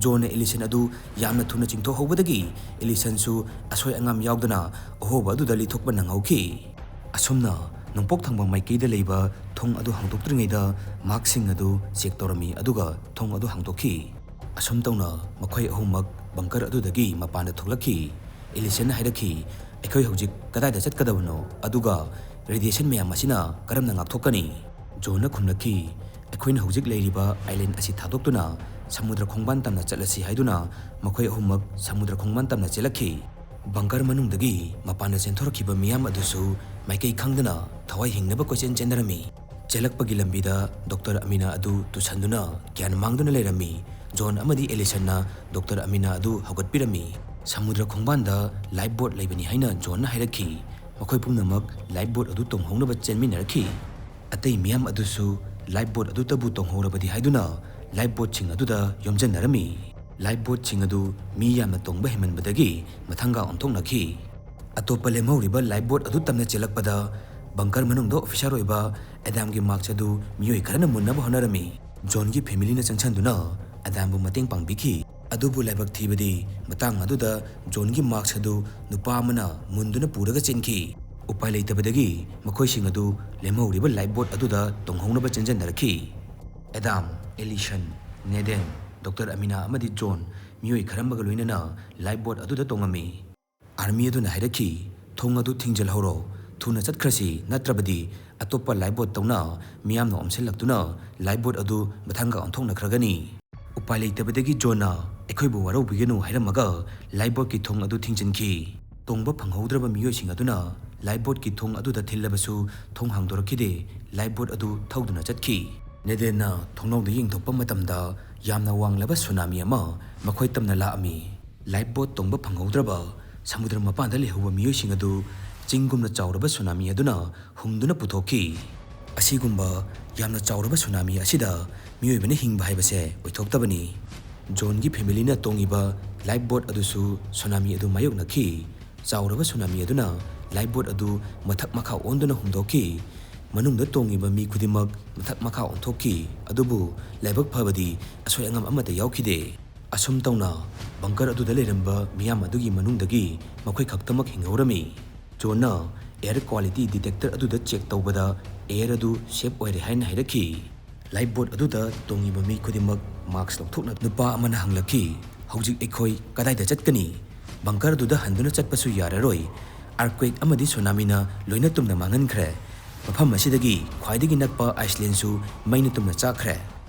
ꯖꯣꯟꯅ ꯑꯦꯂꯤꯁꯟ ꯑꯗꯨ ꯌꯥꯝꯅ ꯊꯨꯅ ꯆꯤꯡꯊꯣꯛꯍꯧꯕꯗꯒꯤ ꯑꯦꯂꯤꯁꯟꯁꯨ ꯑꯁꯣꯏ ꯑꯉꯥꯝ ꯌꯥꯎꯗꯅ ꯑꯍꯣꯕ ꯑꯗꯨꯗ ꯂꯤꯊꯣꯛꯄ ꯅꯪꯍꯧꯈꯤ꯫ ꯑꯁꯨꯝꯅ ꯅꯣꯡꯄꯣꯛ ꯊꯪꯕ ꯃꯥꯏꯀꯩꯗ ꯂꯩꯕ ꯊꯣꯡ ꯑꯗꯨ ꯍꯥꯡꯗꯣꯛꯇ꯭ꯔꯤꯉꯩꯗ ꯃꯥꯛꯁꯤꯡ ꯑꯗꯨ ꯆꯦꯛ ꯇꯧꯔꯝꯃꯤ, ꯑꯗꯨꯒ ꯊꯣꯡ ꯑꯗꯨ ꯍꯥꯡꯗꯣꯛꯈꯤ꯫ ꯑꯁꯨꯝ ꯇꯧꯅ ꯃꯈꯣꯏ ꯑꯍꯨꯝꯃꯛ ꯕꯪꯀꯔ ꯑꯗꯨꯗꯒꯤ ꯃꯄꯥꯟꯗ ꯊꯣꯛꯂꯛꯈꯤ꯫ ꯑꯦꯂꯤꯁꯟꯅ ꯍꯥꯏꯔꯛꯈꯤ, "ꯑꯩꯈꯣꯏ ꯍꯧꯖꯤꯛ ꯀꯗꯥꯏꯗ ꯆꯠꯀꯗꯕꯅꯣ? ꯑꯗꯨꯒ ꯔꯦꯗꯤꯌꯦꯁꯟ ꯃꯌꯥꯝ ꯑꯁꯤꯅ ꯀꯔꯝꯅ ꯉꯥꯛꯊꯣꯛꯀꯅꯤ?" ꯖꯣꯟꯅ ꯈꯨꯝꯂꯛꯈꯤ, "ꯑꯩꯈꯣꯏꯅ ꯍꯧꯖꯤꯛ ꯂꯩꯔꯤꯕ ꯑꯥꯏꯂꯦꯟ ꯑꯁꯤ ꯊꯥꯗꯣꯛꯇꯨꯅ ꯁꯃꯨꯗ꯭ꯔ ꯈꯣꯡꯕꯥꯟ ꯇꯝꯅ ꯆꯠꯂꯁꯤ" ꯍꯥꯏꯗꯨꯅ ꯃꯈꯣꯏ ꯑꯍꯨꯝꯃꯛ ꯁꯃꯨꯗ꯭ꯔ ꯈꯣꯡꯕꯥꯟ ꯇꯝꯅ ꯆꯦꯜꯂꯛꯈꯤ꯫ ꯕꯪꯀꯔ ꯃꯅꯨꯡꯗꯒꯤ ꯃꯄꯥꯟꯗ ꯆꯦꯟꯊꯣꯔꯛꯈꯤꯕ ꯃꯤꯌꯥꯝ ꯑꯗꯨꯁꯨ ꯃꯥꯏꯀꯩ ꯈꯪꯗꯅ ꯊꯋꯥꯏ ꯍꯤꯡꯅꯕ ꯀꯣꯏꯆꯦꯟ ꯆꯦꯟꯅꯔꯝꯃꯤ꯫ ꯆꯦꯜꯂꯛꯄꯒꯤ ꯂꯝꯕꯤꯗ ꯗꯣꯛꯇꯔ ꯑꯃꯤꯅꯥ ꯑꯗꯨ ꯇꯨꯁꯟꯗꯨꯅ ꯒ꯭ꯌꯥꯟ ꯃꯥꯡꯗꯨꯅ ꯂꯩꯔꯝꯃꯤ꯫ ꯖꯣꯟ ꯑꯃꯗꯤ ꯑꯦꯂꯤꯁꯟꯅ ꯗꯣꯛꯇꯔ ꯑꯃꯤꯅꯥ ꯑꯗꯨ ꯍꯧꯒꯠꯄꯤꯔꯝꯃꯤ꯫ ꯁꯃꯨꯗ꯭ꯔ ꯈꯣꯡꯕꯥꯟꯗ ꯂꯥꯏꯐ ꯕꯣꯠ ꯂꯩꯕꯅꯤ ꯍꯥꯏꯅ ꯖꯣꯟꯅ ꯍꯥꯏꯔꯛꯈꯤ꯫ ꯃꯈꯣꯏ ꯄꯨꯝꯅꯃꯛ ꯂꯥꯏꯐ ꯕꯣꯠ ꯑꯗꯨ ꯇꯣꯡꯍꯧꯅꯕ ꯆꯦꯟꯃꯤꯟꯅꯔꯛꯈꯤ꯫ ꯑꯇꯩ ꯃꯤꯌꯥꯝ ꯑꯗꯨꯁꯨ ꯂꯥꯏꯐ ꯕꯣꯠ ꯑꯗꯨꯇꯕꯨ ꯇꯣꯡꯍꯧꯔꯕꯗꯤ ꯍꯥꯏꯗꯨꯅ ꯂꯥꯏꯐ ꯕꯣꯠꯁꯤꯡ ꯑꯗꯨꯗ ꯌꯣꯝꯖꯟꯅꯔꯝꯃꯤ꯫ ꯂꯥꯏꯐ ꯕꯣꯠꯁꯤꯡ ꯑꯗꯨ ꯃꯤ ꯌꯥꯝꯅ ꯇꯣꯡꯕ ꯍꯦꯟꯃꯟꯕꯗꯒꯤ ꯃꯊꯪꯒ ꯑꯣꯟꯊꯣꯛꯅꯈꯤ꯫ ꯑꯇꯣꯞꯄ ꯂꯦꯝꯍꯧꯔꯤꯕ ꯂꯥꯏꯐ ꯕꯣꯠ ꯑꯗꯨ ꯇꯝꯅ ꯆꯦꯜꯂꯛꯄꯗ ꯕꯪꯀꯔ ꯃꯅꯨꯡꯗ ꯑꯣꯐꯤꯁꯥꯔ ꯑꯣꯏꯕ ꯑꯦꯗꯥꯝꯒꯤ ꯃꯥꯛꯁ ꯑꯗꯨ ꯃꯤꯑꯣꯏ ꯈꯔꯅ ꯃꯨꯟꯅꯕ ꯍꯣꯠꯅꯔꯝꯃꯤ꯫ ꯖꯣꯟꯒꯤ ꯐꯦꯃꯤꯂꯤꯅ ꯆꯪꯁꯤꯟꯗꯨꯅ ꯑꯦꯗꯥꯝꯕꯨ ꯃꯇꯦꯡ ꯄꯥꯡꯕꯤꯈꯤ꯫ ꯑꯗꯨꯕꯨ ꯂꯥꯏꯕꯛ ꯊꯤꯕꯗꯤ ꯃꯇꯥꯡ ꯑꯗꯨꯗ ꯖꯣꯟꯒꯤ ꯃꯥꯛꯁ ꯑꯗꯨ ꯅꯨꯄꯥ ꯑꯃꯅ ꯃꯨꯟꯗꯨꯅ ꯄꯨꯔꯒ ꯆꯦꯟꯈꯤ꯫ ꯎꯄꯥꯏ ꯂꯩꯇꯕꯗꯒꯤ ꯃꯈꯣꯏꯁꯤꯡ ꯑꯗꯨ ꯂꯦꯝꯍꯧꯔꯤꯕ ꯂꯥꯏꯐ ꯕꯣꯠ ꯑꯗꯨꯗ ꯇꯣꯡꯍꯧꯅꯕ ꯆꯦꯟꯖꯟꯅꯔꯛꯈꯤ꯫ ꯑꯦꯗꯥꯝ, ꯑꯦꯂꯤꯁꯟ, ꯅꯦꯗꯦꯟ, ꯗꯣꯛꯇꯔ ꯑꯃꯤꯅꯥ ꯑꯃꯗꯤ ꯖꯣꯟ ꯃꯤꯑꯣꯏ ꯈꯔ ꯑꯃꯒ ꯂꯣꯏꯅꯅ ꯂꯥꯏꯐ ꯕꯣꯠ ꯑꯗꯨꯗ ꯇꯣꯡꯉꯝꯃꯤ꯫ ꯑꯥꯔꯃꯤ ꯑꯗꯨꯅ ꯍꯥꯏꯔꯛꯈꯤ, "ꯊꯣꯡ ꯑꯗꯨ ꯊꯤꯡꯖꯤꯜꯍꯧꯔꯣ, ꯊꯨꯅ ꯆꯠꯈ꯭ꯔꯁꯤ, ꯅꯠꯇ꯭ꯔꯕꯗꯤ ꯑꯇꯣꯞꯄ ꯂꯥꯏꯐ ꯕꯣꯠ ꯇꯧꯅ ꯃꯤꯌꯥꯝꯅ ꯑꯣꯝꯁꯤꯜꯂꯛꯇꯨꯅ ꯂꯥꯏꯐ ꯕꯣꯠ ꯑꯗꯨ ꯃꯊꯪꯒ ꯑꯣꯟꯊꯣꯛꯅꯈ꯭ꯔꯒꯅꯤ"꯫ ꯎꯄꯥꯏ ꯂꯩꯇꯕꯗꯒꯤ ꯖꯣꯟꯅ "ꯑꯩꯈꯣꯏꯕꯨ ꯋꯥꯔꯧꯕꯤꯒꯅꯨ" ꯍꯥꯏꯔꯝꯃꯒ ꯂꯥꯏꯐ ꯕꯣꯠꯀꯤ ꯊꯣꯡ ꯑꯗꯨ ꯊꯤꯡꯖꯤꯟꯈꯤ꯫ ꯇꯣꯡꯕ ꯐꯪꯍꯧꯗ꯭ꯔꯕ ꯃꯤꯑꯣꯏꯁꯤꯡ ꯑꯗꯨꯅ ꯂꯥꯏꯐꯕꯣꯠꯀꯤ ꯊꯣꯡ ꯑꯗꯨꯗ ꯊꯤꯜꯂꯕꯁꯨ ꯊꯣꯡ ꯍꯥꯡꯗꯣꯔꯛꯈꯤꯗꯦ꯫ ꯂꯥꯏꯐꯕꯣꯠ ꯑꯗꯨ ꯊꯧꯗꯨꯅ ꯆꯠꯈꯤ꯫ ꯅꯦꯗꯦꯟꯅ ꯊꯣꯡꯅꯥꯎꯗ ꯌꯦꯡꯊꯣꯛꯄ ꯃꯇꯝꯗ ꯌꯥꯝꯅ ꯋꯥꯡꯂꯕ ꯁꯨꯅꯥꯃꯤ ꯑꯃ ꯃꯈꯣꯏ ꯇꯝꯅ ꯂꯥꯛꯑꯝꯃꯤ꯫ ꯂꯥꯏꯐꯕꯣꯠ ꯇꯣꯡꯕ ꯐꯪꯍꯧꯗ꯭ꯔꯕ ꯁꯃꯨꯗ꯭ꯔ ꯃꯄꯥꯟꯗ ꯂꯩꯍꯧꯕ ꯃꯤꯑꯣꯏꯁꯤꯡ ꯑꯗꯨ ꯆꯤꯡꯒꯨꯝꯅ ꯆꯥꯎꯔꯕ ꯁꯨꯅꯥꯃꯤ ꯑꯗꯨꯅ ꯍꯨꯝꯗꯨꯅ ꯄꯨꯊꯣꯛꯈꯤ꯫ ꯑꯁꯤꯒꯨꯝꯕ ꯌꯥꯝꯅ ꯆꯥꯎꯔꯕ ꯁꯨꯅꯥꯃꯤ ꯑꯁꯤꯗ ꯃꯤꯑꯣꯏꯕꯅ ꯍꯤꯡꯕ ꯍꯥꯏꯕꯁꯦ ꯑꯣꯏꯊꯣꯛꯇꯕꯅꯤ꯫ ꯖꯣꯟꯒꯤ ꯐꯦꯃꯤꯂꯤꯅ ꯇꯣꯡꯉꯤꯕ ꯂꯥꯏꯐꯕꯣꯠ ꯑꯗꯨꯁꯨ ꯁꯨꯅꯥꯃꯤ ꯑꯗꯨ ꯃꯥꯌꯣꯛꯅꯈꯤ꯫ ꯆꯥꯎꯔꯕ ꯁꯨꯅꯥꯃꯤ ꯑꯗꯨꯅ ꯂꯥꯏꯐꯕꯣꯠ ꯑꯗꯨ ꯃꯊꯛ ꯃꯈꯥ ꯑꯣꯟꯗꯨꯅ ꯍꯨꯝꯗꯣꯛꯈꯤ꯫ ꯃꯅꯨꯡꯗ ꯇꯣꯡꯉꯤꯕ ꯃꯤ ꯈꯨꯗꯤꯡꯃꯛ ꯃꯊꯛ ꯃꯈꯥ ꯑꯣꯟꯊꯣꯛꯈꯤ꯫ ꯑꯗꯨꯕꯨ ꯂꯥꯏꯕꯛ ꯐꯕꯗꯤ ꯑꯁꯣꯏ ꯑꯉꯥꯝ ꯑꯃꯠꯇ ꯌꯥꯎꯈꯤꯗꯦ꯫ ꯑꯁꯨꯝ ꯇꯧꯅ ꯕꯪꯀꯔ ꯑꯗꯨꯗ ꯂꯩꯔꯝꯕ ꯃꯤꯌꯥꯝ ꯑꯗꯨꯒꯤ ꯃꯅꯨꯡꯗꯒꯤ ꯃꯈꯣꯏ ꯈꯛꯇꯃꯛ ꯍꯤꯡꯍꯧꯔꯝꯃꯤ꯫ ꯖꯣꯟꯅ ꯑꯦꯌꯔ ꯀ꯭ꯋꯥꯂꯤꯇꯤ ꯗꯤꯇꯦꯛꯇꯔ ꯑꯗꯨꯗ ꯆꯦꯛ ꯇꯧꯕꯗ ꯑꯦꯌꯔ ꯑꯗꯨ ꯁꯦꯐ ꯑꯣꯏꯔꯦ ꯍꯥꯏꯅ ꯍꯥꯏꯔꯛꯈꯤ꯫ ꯂꯥꯏꯐꯕꯣꯠ ꯑꯗꯨꯗ ꯇꯣꯡꯉꯤꯕ ꯃꯤ ꯈꯨꯗꯤꯡꯃꯛ ꯃꯥꯁꯛ ꯂꯧꯊꯣꯛꯅ ꯅꯨꯄꯥ ꯑꯃꯅ ꯍꯪꯂꯛꯈꯤ, "ꯍꯧꯖꯤꯛ ꯑꯩꯈꯣꯏ ꯀꯗꯥꯏꯗ ꯆꯠꯀꯅꯤ? ꯕꯪꯀꯔ ꯑꯗꯨꯗ ꯍꯟꯗꯨꯅ ꯆꯠꯄꯁꯨ ꯌꯥꯔꯔꯣꯏ꯫ ꯑꯥꯔꯊꯀ꯭ꯋꯦꯛ ꯑꯃꯗꯤ ꯁꯨꯅꯥꯃꯤꯅ ꯂꯣꯏꯅ ꯇꯨꯝꯅ ꯃꯥꯡꯍꯟꯈ꯭ꯔꯦ꯫ ꯃꯐꯝ ꯑꯁꯤꯗꯒꯤ ꯈ꯭ꯋꯥꯏꯗꯒꯤ ꯅꯛꯄ ꯑꯥꯏꯁꯂꯦꯟꯁꯨ ꯃꯩꯅ ꯇꯨꯝꯅ ꯆꯥꯛꯈ꯭ꯔꯦ"꯫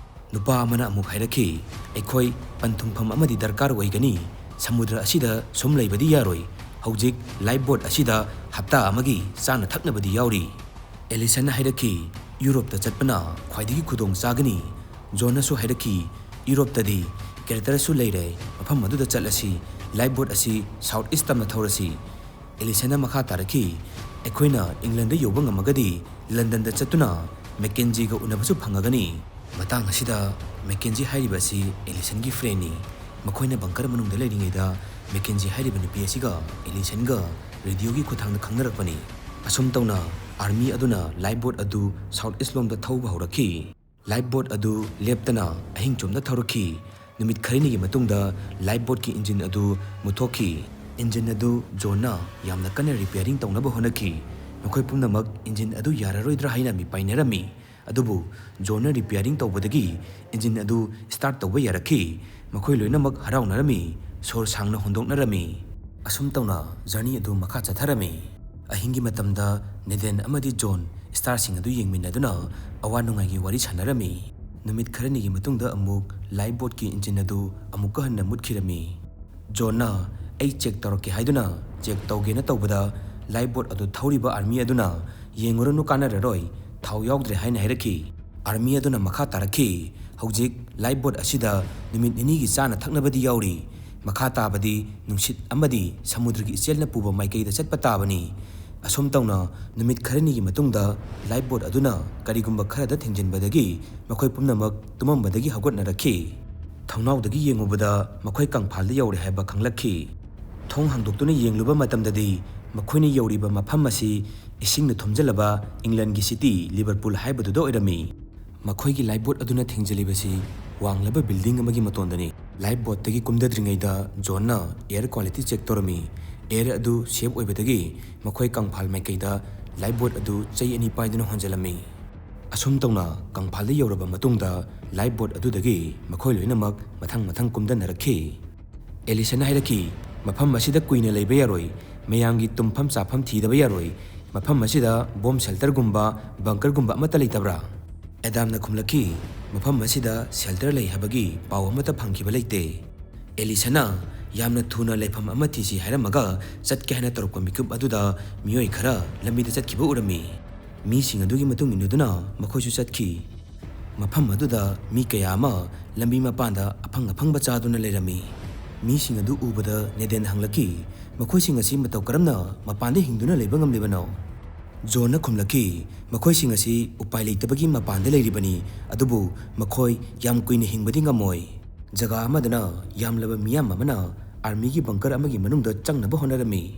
ꯅꯨꯄꯥ ꯑꯃꯅ ꯑꯃꯨꯛ ꯍꯥꯏꯔꯛꯈꯤ, "ꯑꯩꯈꯣꯏ ꯄꯟꯊꯨꯡꯐꯝ ꯑꯃꯗꯤ ꯗꯔꯀꯥꯔ ꯑꯣꯏꯒꯅꯤ꯫ ꯁꯃꯨꯗ꯭ꯔ ꯑꯁꯤꯗ ꯁꯨꯝ ꯂꯩꯕꯗꯤ ꯌꯥꯔꯣꯏ꯫ ꯍꯧꯖꯤꯛ ꯂꯥꯏꯐꯕꯣꯠ ꯑꯁꯤꯗ ꯍꯞꯇꯥ ꯑꯃꯒꯤ ꯆꯥꯅ ꯊꯛꯅꯕꯗꯤ ꯌꯥꯎꯔꯤ"꯫ ꯑꯦꯂꯤꯁꯟꯅ ꯍꯥꯏꯔꯛꯈꯤ, "ꯌꯨꯔꯣꯞꯇ ꯆꯠꯄꯅ ꯈ꯭ꯋꯥꯏꯗꯒꯤ ꯈꯨꯗꯣꯡ ꯆꯥꯒꯅꯤ"꯫ ꯖꯣꯟꯅꯁꯨ ꯍꯥꯏꯔꯛꯈꯤ, "ꯌꯨꯔꯣꯞꯇꯗꯤ ꯀꯦꯔꯦꯇꯔꯁꯨ ꯂꯩꯔꯦ, ꯃꯐꯝ ꯑꯗꯨꯗ ꯆꯠꯂꯁꯤ꯫ ꯂꯥꯏꯐꯕꯣꯠ ꯑꯁꯤ ꯁꯥꯎꯠ ꯏꯁ ꯇꯝꯅ ꯊꯧꯔꯁꯤ"꯫ ꯑꯦꯂꯤꯁꯟꯅ ꯃꯈꯥ ꯇꯥꯔꯛꯈꯤ, "ꯑꯩꯈꯣꯏꯅ ꯏꯪꯂꯦꯟꯗ ꯌꯧꯕ ꯉꯝꯃꯒꯗꯤ ꯂꯟꯗꯟꯗ ꯆꯠꯇꯨꯅ ꯃꯦꯀꯦꯟꯖꯤꯒ ꯎꯅꯕꯁꯨ ꯐꯪꯉꯒꯅꯤ"꯫ ꯃꯇꯥꯡ ꯑꯁꯤꯗ ꯃꯦꯀꯦꯟꯖꯤ ꯍꯥꯏꯔꯤꯕ ꯑꯁꯤ ꯑꯦꯂꯤꯁꯟꯒꯤ ꯐ꯭ꯔꯦꯟꯅꯤ꯫ ꯃꯈꯣꯏꯅ ꯕꯪꯀꯔ ꯃꯅꯨꯡꯗ ꯂꯩꯔꯤꯉꯩꯗ ꯃꯦꯀꯦꯟꯖꯤ ꯍꯥꯏꯔꯤꯕ ꯅꯨꯄꯤ ꯑꯁꯤꯒ ꯑꯦꯂꯤꯁꯟꯒ ꯔꯦꯗꯤꯑꯣꯒꯤ ꯈꯨꯠꯊꯥꯡꯗ ꯈꯪꯅꯔꯛꯄꯅꯤ꯫ ꯑꯁꯨꯝ ꯇꯧꯅ ꯑꯥꯔꯃꯤ ꯑꯗꯨꯅ ꯂꯥꯏꯐꯕꯣꯠ ꯑꯗꯨ ꯁꯥꯎꯠ ꯏꯁ ꯂꯣꯝꯗ ꯊꯧꯕ ꯍꯧꯔꯛꯈꯤ꯫ ꯂꯥꯏꯐꯕꯣꯠ ꯑꯗꯨ ꯂꯦꯞꯇꯅ ꯑꯍꯤꯡ ꯆꯨꯞꯅ ꯊꯧꯔꯛꯈꯤ꯫ ꯅꯨꯃꯤꯠ ꯈꯔꯅꯤꯒꯤ ꯃꯇꯨꯡꯗ ꯂꯥꯏꯐꯕꯣꯠꯀꯤ ꯏꯟꯖꯤꯟ ꯑꯗꯨ ꯃꯨꯠꯊꯣꯛꯈꯤ꯫ ꯏꯟꯖꯤꯟ ꯑꯗꯨ ꯖꯣꯟꯅ ꯌꯥꯝꯅ ꯀꯟꯅ ꯔꯤꯄꯤꯌꯥꯔꯤꯡ ꯇꯧꯅꯕ ꯍꯣꯠꯅꯈꯤ꯫ ꯃꯈꯣꯏ ꯄꯨꯝꯅꯃꯛ ꯏꯟꯖꯤꯟ ꯑꯗꯨ ꯌꯥꯔꯔꯣꯏꯗ꯭ꯔꯥ ꯍꯥꯏꯅ ꯃꯤꯄꯥꯏꯅꯔꯝꯃꯤ꯫ ꯑꯗꯨꯕꯨ ꯖꯣꯟꯅ ꯔꯤꯄꯤꯌꯥꯔꯤꯡ ꯇꯧꯕꯗꯒꯤ ꯏꯟꯖꯤꯟ ꯑꯗꯨ ꯁ꯭ꯇꯥꯔꯠ ꯇꯧꯕ ꯌꯥꯔꯛꯈꯤ꯫ ꯃꯈꯣꯏ ꯂꯣꯏꯅꯃꯛ ꯍꯔꯥꯎꯅꯔꯝꯃꯤ, ꯁꯣꯔ ꯁꯥꯡꯅ ꯍꯣꯟꯗꯣꯛꯅꯔꯝꯃꯤ꯫ ꯑꯁꯨꯝ ꯇꯧꯅ ꯖꯔꯅꯤ ꯑꯗꯨ ꯃꯈꯥ ꯆꯠꯊꯔꯝꯃꯤ꯫ ꯑꯍꯤꯡꯒꯤ ꯃꯇꯝꯗ ꯅꯦꯗꯦꯟ ꯑꯃꯗꯤ ꯖꯣꯟ ꯁ꯭ꯇꯥꯔꯁꯤꯡ ꯑꯗꯨ ꯌꯦꯡꯃꯤꯟꯅꯗꯨꯅ ꯑꯋꯥ ꯅꯨꯡꯉꯥꯏꯒꯤ ꯋꯥꯔꯤ ꯁꯥꯟꯅꯔꯝꯃꯤ꯫ ꯅꯨꯃꯤꯠ ꯈꯔꯅꯤꯒꯤ ꯃꯇꯨꯡꯗ ꯑꯃꯨꯛ ꯂꯥꯏꯐꯕꯣꯠꯀꯤ ꯏꯟꯖꯤꯟ ꯑꯗꯨ ꯑꯃꯨꯛꯀ ꯍꯟꯅ ꯃꯨꯠꯈꯤꯔꯝꯃꯤ꯫ ꯖꯣꯟꯅ ꯑꯩ ꯆꯦꯛ ꯇꯧꯔꯛꯀꯦ ꯍꯥꯏꯗꯨꯅ ꯆꯦꯛ ꯇꯧꯒꯦꯅ ꯇꯧꯕꯗ, ꯂꯥꯏꯐ ꯕꯣꯠ ꯑꯗꯨ ꯊꯧꯔꯤꯕ ꯑꯥꯔꯃꯤ ꯑꯗꯨꯅ, "ꯌꯦꯡꯉꯨꯔꯅꯨ, ꯀꯥꯟꯅꯔꯔꯣꯏ, ꯊꯥꯎ ꯌꯥꯎꯗ꯭ꯔꯦ" ꯍꯥꯏꯅ ꯍꯥꯏꯔꯛꯈꯤ꯫ ꯑꯥꯔꯃꯤ ꯑꯗꯨꯅ ꯃꯈꯥ ꯇꯥꯔꯛꯈꯤ, "ꯍꯧꯖꯤꯛ ꯂꯥꯏꯐ ꯕꯣꯠ ꯑꯁꯤꯗ ꯅꯨꯃꯤꯠ ꯅꯤꯅꯤꯒꯤ ꯆꯥꯅ ꯊꯛꯅꯕꯗꯤ ꯌꯥꯎꯔꯤ꯫ ꯃꯈꯥ ꯇꯥꯕꯗꯤ ꯅꯨꯡꯁꯤꯠ ꯑꯃꯗꯤ ꯁꯃꯨꯗ꯭ꯔꯒꯤ ꯏꯆꯦꯜꯅ ꯄꯨꯕ ꯃꯥꯏꯀꯩꯗ ꯆꯠꯄ ꯇꯥꯕꯅꯤ꯫" ꯑꯁꯨꯝ ꯇꯧꯅ ꯅꯨꯃꯤꯠ ꯈꯔꯅꯤꯒꯤ ꯃꯇꯨꯡꯗ ꯂꯥꯏꯐ ꯕꯣꯠ ꯑꯗꯨꯅ ꯀꯔꯤꯒꯨꯝꯕ ꯈꯔꯗ ꯊꯤꯡꯖꯤꯟꯕꯗꯒꯤ ꯃꯈꯣꯏ ꯄꯨꯝꯅꯃꯛ ꯇꯨꯝꯃꯝꯕꯗꯒꯤ ꯍꯧꯒꯠꯅꯔꯛꯈꯤ꯫ ꯊꯣꯡꯅꯥꯎꯗꯒꯤ ꯌꯦꯡꯉꯨꯕꯗ ꯃꯈꯣꯏ ꯀꯪꯐꯥꯜꯗ ꯌꯧꯔꯦ ꯍꯥꯏꯕ ꯈꯪꯂꯛꯈꯤ꯫ ꯊꯣꯡ ꯍꯥꯡꯗꯣꯛꯇꯨꯅ ꯌꯦꯡꯂꯨꯕ ꯃꯇꯝꯗꯗꯤ ꯃꯈꯣꯏꯅ ꯌꯧꯔꯤꯕ ꯃꯐꯝ ꯑꯁꯤ ꯏꯁꯤꯡꯅ ꯊꯨꯝꯖꯤꯜꯂꯕ ꯏꯪꯂꯦꯟꯒꯤ ꯁꯤꯇꯤ ꯂꯤꯚꯔꯄꯨꯜ ꯍꯥꯏꯕꯗꯨꯗ ꯑꯣꯏꯔꯝꯃꯤ꯫ ꯃꯈꯣꯏꯒꯤ ꯂꯥꯏꯐ ꯕꯣꯠ ꯑꯗꯨꯅ ꯊꯤꯡꯖꯤꯜꯂꯤꯕꯁꯤ ꯋꯥꯡꯂꯕ ꯕꯤꯜꯗꯤꯡ ꯑꯃꯒꯤ ꯃꯇꯣꯟꯗꯅꯤ꯫ ꯂꯥꯏꯐ ꯕꯣꯠꯇꯒꯤ ꯀꯨꯝꯊꯗ꯭ꯔꯤꯉꯩꯗ ꯖꯣꯟꯅ ꯑꯦꯌꯔ ꯀ꯭ꯋꯥꯂꯤꯇꯤ ꯆꯦꯛ ꯇꯧꯔꯝꯃꯤ꯫ ꯑꯦꯌꯔ ꯑꯗꯨ ꯁꯦꯐ ꯑꯣꯏꯕꯗꯒꯤ ꯃꯈꯣꯏ ꯀꯪꯐꯥꯜ ꯃꯥꯏꯀꯩꯗ ꯂꯥꯏꯐ ꯕꯣꯠ ꯑꯗꯨ ꯆꯩ ꯑꯅꯤ ꯄꯥꯏꯗꯨꯅ ꯍꯣꯟꯖꯜꯂꯝꯃꯤ꯫ ꯑꯁꯨꯝ ꯇꯧꯅ ꯀꯪꯐꯥꯜꯗ ꯌꯧꯔꯕ ꯃꯇꯨꯡꯗ ꯂꯥꯏꯐ ꯕꯣꯠ ꯑꯗꯨꯗꯒꯤ ꯃꯈꯣꯏ ꯂꯣꯏꯅꯃꯛ ꯃꯊꯪ ꯃꯊꯪ ꯀꯨꯝꯊꯅꯔꯛꯈꯤ꯫ ꯑꯦꯂꯤꯁꯟꯅ ꯍꯥꯏꯔꯛꯈꯤ, "ꯃꯐꯝ ꯑꯁꯤꯗ ꯀꯨꯏꯅ ꯂꯩꯕ ꯌꯥꯔꯣꯏ꯫ ꯃꯌꯥꯝꯒꯤ ꯇꯨꯝꯐꯝ ꯆꯥꯐꯝ ꯊꯤꯗꯕ ꯌꯥꯔꯣꯏ꯫ ꯃꯐꯝ ꯑꯁꯤꯗ ꯕꯣꯝ ꯁꯦꯜꯇꯔꯒꯨꯝꯕ, ꯕꯪꯀꯔꯒꯨꯝꯕ ꯑꯃꯠꯇ ꯂꯩꯇꯕ꯭ꯔꯥ?" ꯑꯦꯗꯥꯝꯅ ꯈꯨꯝꯂꯛꯈꯤ, "ꯃꯐꯝ ꯑꯁꯤꯗ ꯁꯦꯜꯇꯔ ꯂꯩ ꯍꯥꯏꯕꯒꯤ ꯄꯥꯎ ꯑꯃꯠꯇ ꯐꯪꯈꯤꯕ ꯂꯩꯇꯦ꯫" ꯑꯦꯂꯤꯁꯟꯅ, "ꯌꯥꯝꯅ ꯊꯨꯅ ꯂꯩꯐꯝ ꯑꯃ ꯊꯤꯁꯤ" ꯍꯥꯏꯔꯝꯃꯒ ꯆꯠꯀꯦ ꯍꯥꯏꯅ ꯇꯧꯔꯛꯄ ꯃꯤꯀꯨꯞ ꯑꯗꯨꯗ ꯃꯤꯑꯣꯏ ꯈꯔ ꯂꯝꯕꯤꯗ ꯆꯠꯈꯤꯕ ꯎꯔꯝꯃꯤ꯫ ꯃꯤꯁꯤꯡ ꯑꯗꯨꯒꯤ ꯃꯇꯨꯡ ꯏꯟꯅꯗꯨꯅ ꯃꯈꯣꯏꯁꯨ ꯆꯠꯈꯤ꯫ ꯃꯐꯝ ꯑꯗꯨꯗ ꯃꯤ ꯀꯌꯥ ꯑꯃ ꯂꯝꯕꯤ ꯃꯄꯥꯟꯗ ꯑꯐꯪ ꯑꯐꯪꯕ ꯆꯥꯗꯨꯅ ꯂꯩꯔꯝꯃꯤ꯫ ꯃꯤꯁꯤꯡ ꯑꯗꯨ ꯎꯕꯗ ꯅꯦꯗꯦꯟ ꯍꯪꯂꯛꯈꯤ, "ꯃꯈꯣꯏꯁꯤꯡ ꯑꯁꯤ ꯃꯇꯧ ꯀꯔꯝꯅ ꯃꯄꯥꯟꯗ ꯍꯤꯡꯗꯨꯅ ꯂꯩꯕ ꯉꯝꯂꯤꯕꯅꯣ?" ꯖꯣꯟꯅ ꯈꯨꯝꯂꯛꯈꯤ, "ꯃꯈꯣꯏꯁꯤꯡ ꯑꯁꯤ ꯎꯄꯥꯏ ꯂꯩꯇꯕꯒꯤ ꯃꯄꯥꯟꯗ ꯂꯩꯔꯤꯕꯅꯤ, ꯑꯗꯨꯕꯨ ꯃꯈꯣꯏ ꯌꯥꯝ ꯀꯨꯏꯅ ꯍꯤꯡꯕꯗꯤ ꯉꯝꯃꯣꯏ꯫" ꯖꯒꯥ ꯑꯃꯗꯅ ꯌꯥꯝꯂꯕ ꯃꯤꯌꯥꯝ ꯑꯃꯅ ꯑꯥꯔꯃꯤꯒꯤ ꯕꯪꯀꯔ ꯑꯃꯒꯤ ꯃꯅꯨꯡꯗ ꯆꯪꯅꯕ ꯍꯣꯠꯅꯔꯝꯃꯤ꯫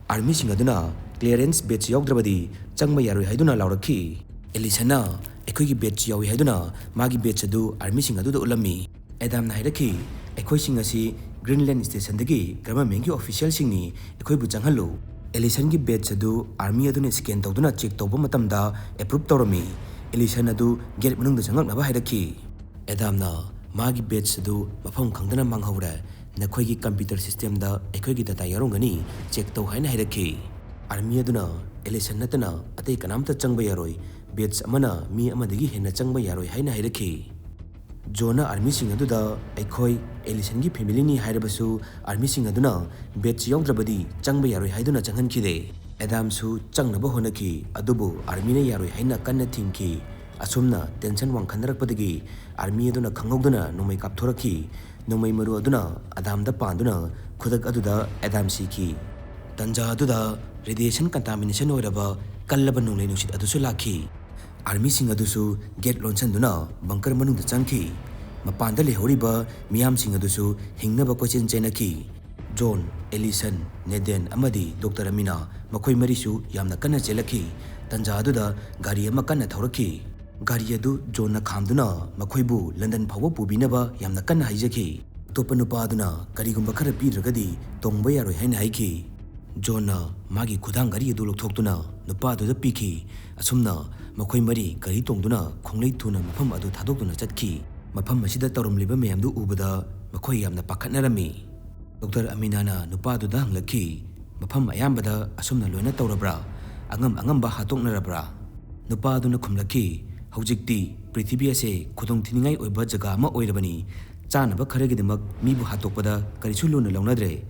ꯑꯥꯔꯃꯤꯁꯤꯡ ꯑꯗꯨꯅ, "ꯀ꯭ꯂꯤꯌꯔꯦꯟꯁ ꯕꯦꯖ ꯌꯥꯎꯗ꯭ꯔꯕꯗꯤ ꯆꯪꯕ ꯌꯥꯔꯣꯏ" ꯍꯥꯏꯗꯨꯅ ꯂꯥꯎꯔꯛꯈꯤ꯫ ꯑꯦꯂꯤꯁꯟꯅ ꯑꯩꯈꯣꯏꯒꯤ ꯕꯦꯖ ꯌꯥꯎꯏ ꯍꯥꯏꯗꯨꯅ ꯃꯥꯒꯤ ꯕꯦꯖ ꯑꯗꯨ ꯑꯥꯔꯃꯤꯁꯤꯡ ꯑꯗꯨꯗ ꯎꯠꯂꯝꯃꯤ꯫ ꯑꯦꯗꯥꯝꯅ ꯍꯥꯏꯔꯛꯈꯤ, "ꯑꯩꯈꯣꯏꯁꯤꯡ ꯑꯁꯤ ꯒ꯭ꯔꯤꯟꯂꯦꯟ ꯁ꯭ꯇꯦꯁꯟꯗꯒꯤ ꯒꯚꯔꯟꯃꯦꯟꯒꯤ ꯑꯣꯐꯤꯁꯤꯌꯦꯜꯁꯤꯡꯅꯤ, ꯑꯩꯈꯣꯏꯕꯨ ꯆꯪꯍꯜꯂꯨ꯫" ꯑꯦꯂꯤꯁꯟꯒꯤ ꯕꯦꯖ ꯑꯗꯨ ꯑꯥꯔꯃꯤ ꯑꯗꯨꯅ ꯁ꯭ꯀꯦꯟ ꯇꯧꯗꯨꯅ ꯆꯦꯛ ꯇꯧꯕ ꯃꯇꯝꯗ ꯑꯦꯄ꯭ꯔꯨꯞ ꯇꯧꯔꯝꯃꯤ꯫ ꯑꯦꯂꯤꯁꯟ ꯑꯗꯨ ꯒꯦꯠ ꯃꯅꯨꯡꯗ ꯆꯪꯂꯛꯅꯕ ꯍꯥꯏꯔꯛꯈꯤ꯫ ꯑꯦꯗꯥꯝꯅ ꯃꯥꯒꯤ ꯕꯦꯖ ꯑꯗꯨ ꯃꯐꯝ ꯈꯪꯗꯅ ꯃꯥꯡꯍꯧꯔꯦ꯫ "ꯅꯈꯣꯏꯒꯤ ꯀꯝꯄ꯭ꯌꯨꯇꯔ ꯁꯤꯁꯇꯦꯝꯗ ꯑꯩꯈꯣꯏꯒꯤ ꯗꯇꯥ ꯌꯥꯎꯔꯝꯒꯅꯤ, ꯆꯦꯛ ꯇꯧ" ꯍꯥꯏꯅ ꯍꯥꯏꯔꯛꯈꯤ꯫ ꯑꯥꯔꯃꯤ ꯑꯗꯨꯅ ꯑꯦꯂꯤꯁꯟ ꯅꯠꯇꯅ ꯑꯇꯩ ꯀꯅꯥꯝꯇ ꯆꯪꯕ ꯌꯥꯔꯣꯏ, ꯕꯦꯖ ꯑꯃꯅ ꯃꯤ ꯑꯃꯗꯒꯤ ꯍꯦꯟꯅ ꯆꯪꯕ ꯌꯥꯔꯣꯏ ꯍꯥꯏꯅ ꯍꯥꯏꯔꯛꯈꯤ꯫ ꯖꯣꯟꯅ ꯑꯥꯔꯃꯤꯁꯤꯡ ꯑꯗꯨꯗ, "ꯑꯩꯈꯣꯏ ꯑꯦꯂꯤꯁꯟꯒꯤ ꯐꯦꯃꯤꯂꯤꯅꯤ ꯍꯥꯏꯔꯕꯁꯨ ꯑꯥꯔꯃꯤꯁꯤꯡ ꯑꯗꯨꯅ ꯕꯦꯠꯁ ꯌꯥꯎꯗ꯭ꯔꯕꯗꯤ ꯆꯪꯕ ꯌꯥꯔꯣꯏ" ꯍꯥꯏꯗꯨꯅ ꯆꯪꯍꯟꯈꯤꯗꯦ꯫ ꯑꯦꯗꯥꯝꯁꯨ ꯆꯪꯅꯕ ꯍꯣꯠꯅꯈꯤ, ꯑꯗꯨꯕꯨ ꯑꯥꯔꯃꯤꯅ ꯌꯥꯔꯣꯏ ꯍꯥꯏꯅ ꯀꯟꯅ ꯊꯤꯡꯈꯤ꯫ ꯑꯁꯨꯝꯅ ꯇꯦꯟꯁꯟ ꯋꯥꯡꯈꯠꯅꯔꯛꯄꯗꯒꯤ ꯑꯥꯔꯃꯤ ꯑꯗꯨꯅ ꯈꯪꯍꯧꯗꯅ ꯅꯣꯡꯃꯩ ꯀꯥꯞꯊꯣꯔꯛꯈꯤ꯫ ꯅꯣꯡꯃꯩ ꯃꯔꯨ ꯑꯗꯨꯅ ꯑꯗꯥꯝꯗ ꯄꯥꯟꯗꯨꯅ ꯈꯨꯗꯛ ꯑꯗꯨꯗ ꯑꯦꯗꯥꯝ ꯁꯤꯈꯤ꯫ ꯇꯟꯖꯥ ꯑꯗꯨꯗ ꯔꯦꯗꯤꯌꯦꯁꯟ ꯀꯟꯇꯥꯃꯤꯅꯦꯁꯟ ꯑꯣꯏꯔꯕ ꯀꯜꯂꯕ ꯅꯣꯡꯂꯩ ꯅꯨꯡꯁꯤꯠ ꯑꯗꯨꯁꯨ ꯂꯥꯛꯈꯤ꯫ ꯑꯥꯔꯃꯤꯁꯤꯡ ꯑꯗꯨꯁꯨ ꯒꯦꯠ ꯂꯣꯟꯁꯤꯟꯗꯨꯅ ꯕꯪꯀꯔ ꯃꯅꯨꯡꯗ ꯆꯪꯈꯤ꯫ ꯃꯄꯥꯟꯗ ꯂꯩꯍꯧꯔꯤꯕ ꯃꯤꯌꯥꯝꯁꯤꯡ ꯑꯗꯨꯁꯨ ꯍꯤꯡꯅꯕ ꯀꯣꯏꯆꯦꯟ ꯆꯦꯟꯅꯈꯤ꯫ ꯖꯣꯟ, ꯑꯦꯂꯤꯁꯟ, ꯅꯦꯗꯦꯟ ꯑꯃꯗꯤ ꯗꯣꯛꯇꯔ ꯑꯃꯤꯅꯥ, ꯃꯈꯣꯏ ꯃꯔꯤꯁꯨ ꯌꯥꯝꯅ ꯀꯟꯅ ꯆꯦꯜꯂꯛꯈꯤ꯫ ꯇꯟꯖꯥ ꯑꯗꯨꯗ ꯒꯥꯔꯤ ꯑꯃ ꯀꯟꯅ ꯊꯧꯔꯛꯈꯤ꯫ ꯒꯥꯔꯤ ꯑꯗꯨ ꯖꯣꯟꯅ ꯈꯥꯝꯗꯨꯅ ꯃꯈꯣꯏꯕꯨ ꯂꯟꯗꯟ ꯐꯥꯎꯕ ꯄꯨꯕꯤꯅꯕ ꯌꯥꯝꯅ ꯀꯟꯅ ꯍꯥꯏꯖꯈꯤ꯫ ꯑꯇꯣꯞꯄ ꯅꯨꯄꯥ ꯑꯗꯨꯅ ꯀꯔꯤꯒꯨꯝꯕ ꯈꯔ ꯄꯤꯗ꯭ꯔꯒꯗꯤ ꯇꯣꯡꯕ ꯌꯥꯔꯣꯏ ꯍꯥꯏꯅ ꯍꯥꯏꯈꯤ꯫ ꯖꯣꯟꯅ ꯃꯥꯒꯤ ꯈꯨꯗꯥꯡ ꯘꯔꯤ ꯑꯗꯨ ꯂꯧꯊꯣꯛꯇꯨꯅ ꯅꯨꯄꯥ ꯑꯗꯨꯗ ꯄꯤꯈꯤ꯫ ꯑꯁꯨꯝꯅ ꯃꯈꯣꯏ ꯃꯔꯤ ꯒꯥꯔꯤ ꯇꯣꯡꯗꯨꯅ ꯈꯣꯡꯂꯩ ꯊꯨꯅ ꯃꯐꯝ ꯑꯗꯨ ꯊꯥꯗꯣꯛꯇꯨꯅ ꯆꯠꯈꯤ꯫ ꯃꯐꯝ ꯑꯁꯤꯗ ꯇꯧꯔꯝꯂꯤꯕ ꯃꯌꯥꯝꯗꯨ ꯎꯕꯗ ꯃꯈꯣꯏ ꯌꯥꯝꯅ ꯄꯥꯈꯠꯅꯔꯝꯃꯤ꯫ ꯗꯣꯛꯇꯔ ꯑꯃꯤꯅꯥꯅ ꯅꯨꯄꯥ ꯑꯗꯨꯗ ꯍꯪꯂꯛꯈꯤ, "ꯃꯐꯝ ꯑꯌꯥꯝꯕꯗ ꯑꯁꯨꯝꯅ ꯂꯣꯏꯅ ꯇꯧꯔꯕ꯭ꯔꯥ? ꯑꯉꯝ ꯑꯉꯝꯕ ꯍꯥꯠꯇꯣꯛꯅꯔꯕ꯭ꯔꯥ?" ꯅꯨꯄꯥ ꯑꯗꯨꯅ ꯈꯨꯝꯂꯛꯈꯤ, "ꯍꯧꯖꯤꯛꯇꯤ ꯄ꯭ꯔꯤꯊꯤꯕꯤ ꯑꯁꯦ ꯈꯨꯗꯣꯡꯊꯤꯅꯤꯡꯉꯥꯏ ꯑꯣꯏꯕ ꯖꯒꯥ ꯑꯃ ꯑꯣꯏꯔꯕꯅꯤ꯫ ꯆꯥꯅꯕ ꯈꯔꯒꯤꯗꯃꯛ ꯃꯤꯕꯨ ꯍꯥꯠꯇꯣꯛꯄꯗ ꯀꯔꯤꯁꯨ ꯂꯨꯅ ꯂꯧꯅꯗ꯭ꯔꯦ꯫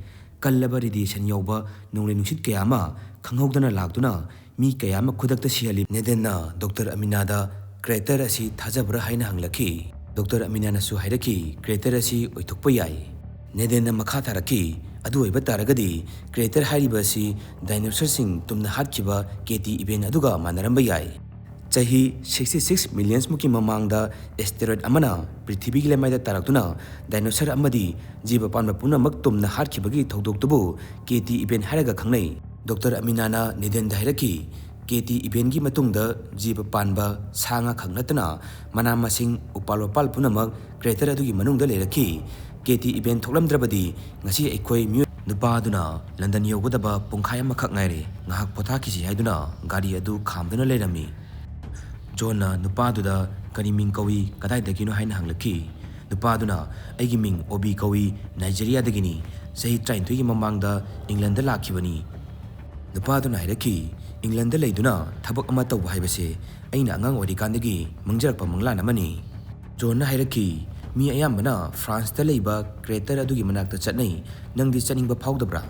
ꯀꯜꯂꯕ ꯔꯦꯗꯤꯌꯦꯁꯟ ꯌꯥꯎꯕ ꯅꯣꯡꯂꯩ ꯅꯨꯡꯁꯤꯠ ꯀꯌꯥ ꯑꯃ ꯈꯪꯍꯧꯗꯅ ꯂꯥꯛꯇꯨꯅ ꯃꯤ ꯀꯌꯥ ꯑꯃ ꯈꯨꯗꯛꯇ ꯁꯤꯍꯜꯂꯤ꯫" ꯅꯦꯗꯦꯟꯅ ꯗꯣꯛꯇꯔ ꯑꯃꯤꯅꯥꯗ, "ꯀ꯭ꯔꯦꯇꯔ ꯑꯁꯤ ꯊꯥꯖꯕ꯭ꯔꯥ?" ꯍꯥꯏꯅ ꯍꯪꯂꯛꯈꯤ꯫ ꯗꯣꯛꯇꯔ ꯑꯃꯤꯅꯥꯅꯁꯨ ꯍꯥꯏꯔꯛꯈꯤ, "ꯀ꯭ꯔꯦꯇꯔ ꯑꯁꯤ ꯑꯣꯏꯊꯣꯛꯄ ꯌꯥꯏ꯫" ꯅꯦꯗꯦꯟꯅ ꯃꯈꯥ ꯇꯥꯔꯛꯈꯤ, "ꯑꯗꯨ ꯑꯣꯏꯕ ꯇꯥꯔꯒꯗꯤ ꯀ꯭ꯔꯦꯇꯔ ꯍꯥꯏꯔꯤꯕ ꯑꯁꯤ ꯗꯥꯏꯅꯣꯁꯔꯁꯤꯡ ꯇꯨꯝꯅ ꯍꯥꯠꯈꯤꯕ ꯀꯦ ꯇꯤ ꯏꯚꯦꯟ ꯑꯗꯨꯒ ꯃꯥꯟꯅꯔꯝꯕ ꯌꯥꯏ꯫ ꯆꯍꯤ sixty six millions ꯃꯨꯛꯀꯤ ꯃꯃꯥꯡꯗ ꯑꯦꯁꯇꯦꯔꯣꯏꯗ ꯑꯃꯅ ꯄ꯭ꯔꯤꯊꯤꯕꯤꯒꯤ ꯂꯩꯃꯥꯏꯗ ꯇꯥꯔꯛꯇꯨꯅ ꯗꯥꯏꯅꯣꯁꯔ ꯑꯃꯗꯤ ꯖꯤꯕ ꯄꯥꯟꯕ ꯄꯨꯝꯅꯃꯛ ꯇꯨꯝꯅ ꯍꯥꯠꯈꯤꯕꯒꯤ ꯊꯧꯗꯣꯛꯇꯨꯕꯨ ꯀꯦ ꯇꯤ ꯏꯚꯦꯟ ꯍꯥꯏꯔꯒ ꯈꯪꯅꯩ꯫" ꯗꯣꯛꯇꯔ ꯑꯃꯤꯅꯥꯅ ꯅꯦꯗꯦꯟꯗ ꯍꯥꯏꯔꯛꯈꯤ, "ꯀꯦ ꯇꯤ ꯏꯚꯦꯟꯒꯤ ꯃꯇꯨꯡꯗ ꯖꯤꯕ ꯄꯥꯟꯕ, ꯁꯥ ꯉꯥ ꯈꯛ ꯅꯠꯇꯅ ꯃꯅꯥ ꯃꯁꯤꯡ, ꯎꯄꯥꯜ ꯋꯥꯄꯥꯜ ꯄꯨꯝꯅꯃꯛ ꯀ꯭ꯔꯦꯇꯔ ꯑꯗꯨꯒꯤ ꯃꯅꯨꯡꯗ ꯂꯩꯔꯛꯈꯤ꯫ ꯀꯦ ꯇꯤ ꯏꯚꯦꯟ ꯊꯣꯛꯂꯝꯗ꯭ꯔꯕꯗꯤ ꯉꯁꯤ ꯑꯩꯈꯣꯏ ꯃꯤꯑꯣꯏ" ꯅꯨꯄꯥ ꯑꯗꯨꯅ, "ꯂꯟꯗꯟ ꯌꯧꯒꯗꯕ ꯄꯨꯡꯈꯥꯏ ꯑꯃꯈꯛ ꯉꯥꯏꯔꯦ, ꯉꯥꯏꯍꯥꯛ ꯄꯣꯊꯥꯈꯤꯁꯤ" ꯍꯥꯏꯗꯨꯅ ꯒꯥꯔꯤ ꯑꯗꯨ ꯈꯥꯝꯗꯨꯅ ꯂꯩꯔꯝꯃꯤ꯫ ꯖꯣꯟꯅ ꯅꯨꯄꯥꯗꯨꯗ, "ꯀꯔꯤ ꯃꯤꯡ ꯀꯧꯏ, ꯀꯗꯥꯏꯗꯒꯤꯅꯣ?" ꯍꯥꯏꯅ ꯍꯪꯂꯛꯈꯤ꯫ ꯅꯨꯄꯥꯗꯨꯅ, "ꯑꯩꯒꯤ ꯃꯤꯡ ꯑꯣꯕꯤ ꯀꯧꯏ, ꯅꯥꯏꯖꯦꯔꯤꯌꯥꯗꯒꯤꯅꯤ꯫ ꯆꯍꯤ ꯇꯔꯥꯅꯤꯊꯣꯏꯒꯤ ꯃꯃꯥꯡꯗ ꯏꯪꯂꯟꯗ ꯂꯥꯛꯈꯤꯕꯅꯤ꯫" ꯅꯨꯄꯥꯗꯨꯅ ꯍꯥꯏꯔꯛꯈꯤ, "ꯏꯪꯂꯟꯗ ꯂꯩꯗꯨꯅ ꯊꯕꯛ ꯑꯃ ꯇꯧꯕ ꯍꯥꯏꯕꯁꯦ ꯑꯩꯅ ꯑꯉꯥꯡ ꯑꯣꯏꯔꯤꯀꯥꯟꯗꯒꯤ ꯃꯪꯖꯔꯛꯄ ꯃꯪꯂꯥꯟ ꯑꯃꯅꯤ꯫" ꯖꯣꯟꯅ ꯍꯥꯏꯔꯛꯈꯤ, "ꯃꯤ ꯑꯌꯥꯝꯕꯅ ꯐ꯭ꯔꯥꯟꯁꯇ ꯂꯩꯕ crater ꯑꯗꯨꯒꯤ ꯃꯅꯥꯛꯇ ꯆꯠꯅꯩ, ꯅꯪꯗꯤ ꯆꯠꯅꯤꯡꯕ ꯐꯥꯎꯗꯕ꯭ꯔꯥ?"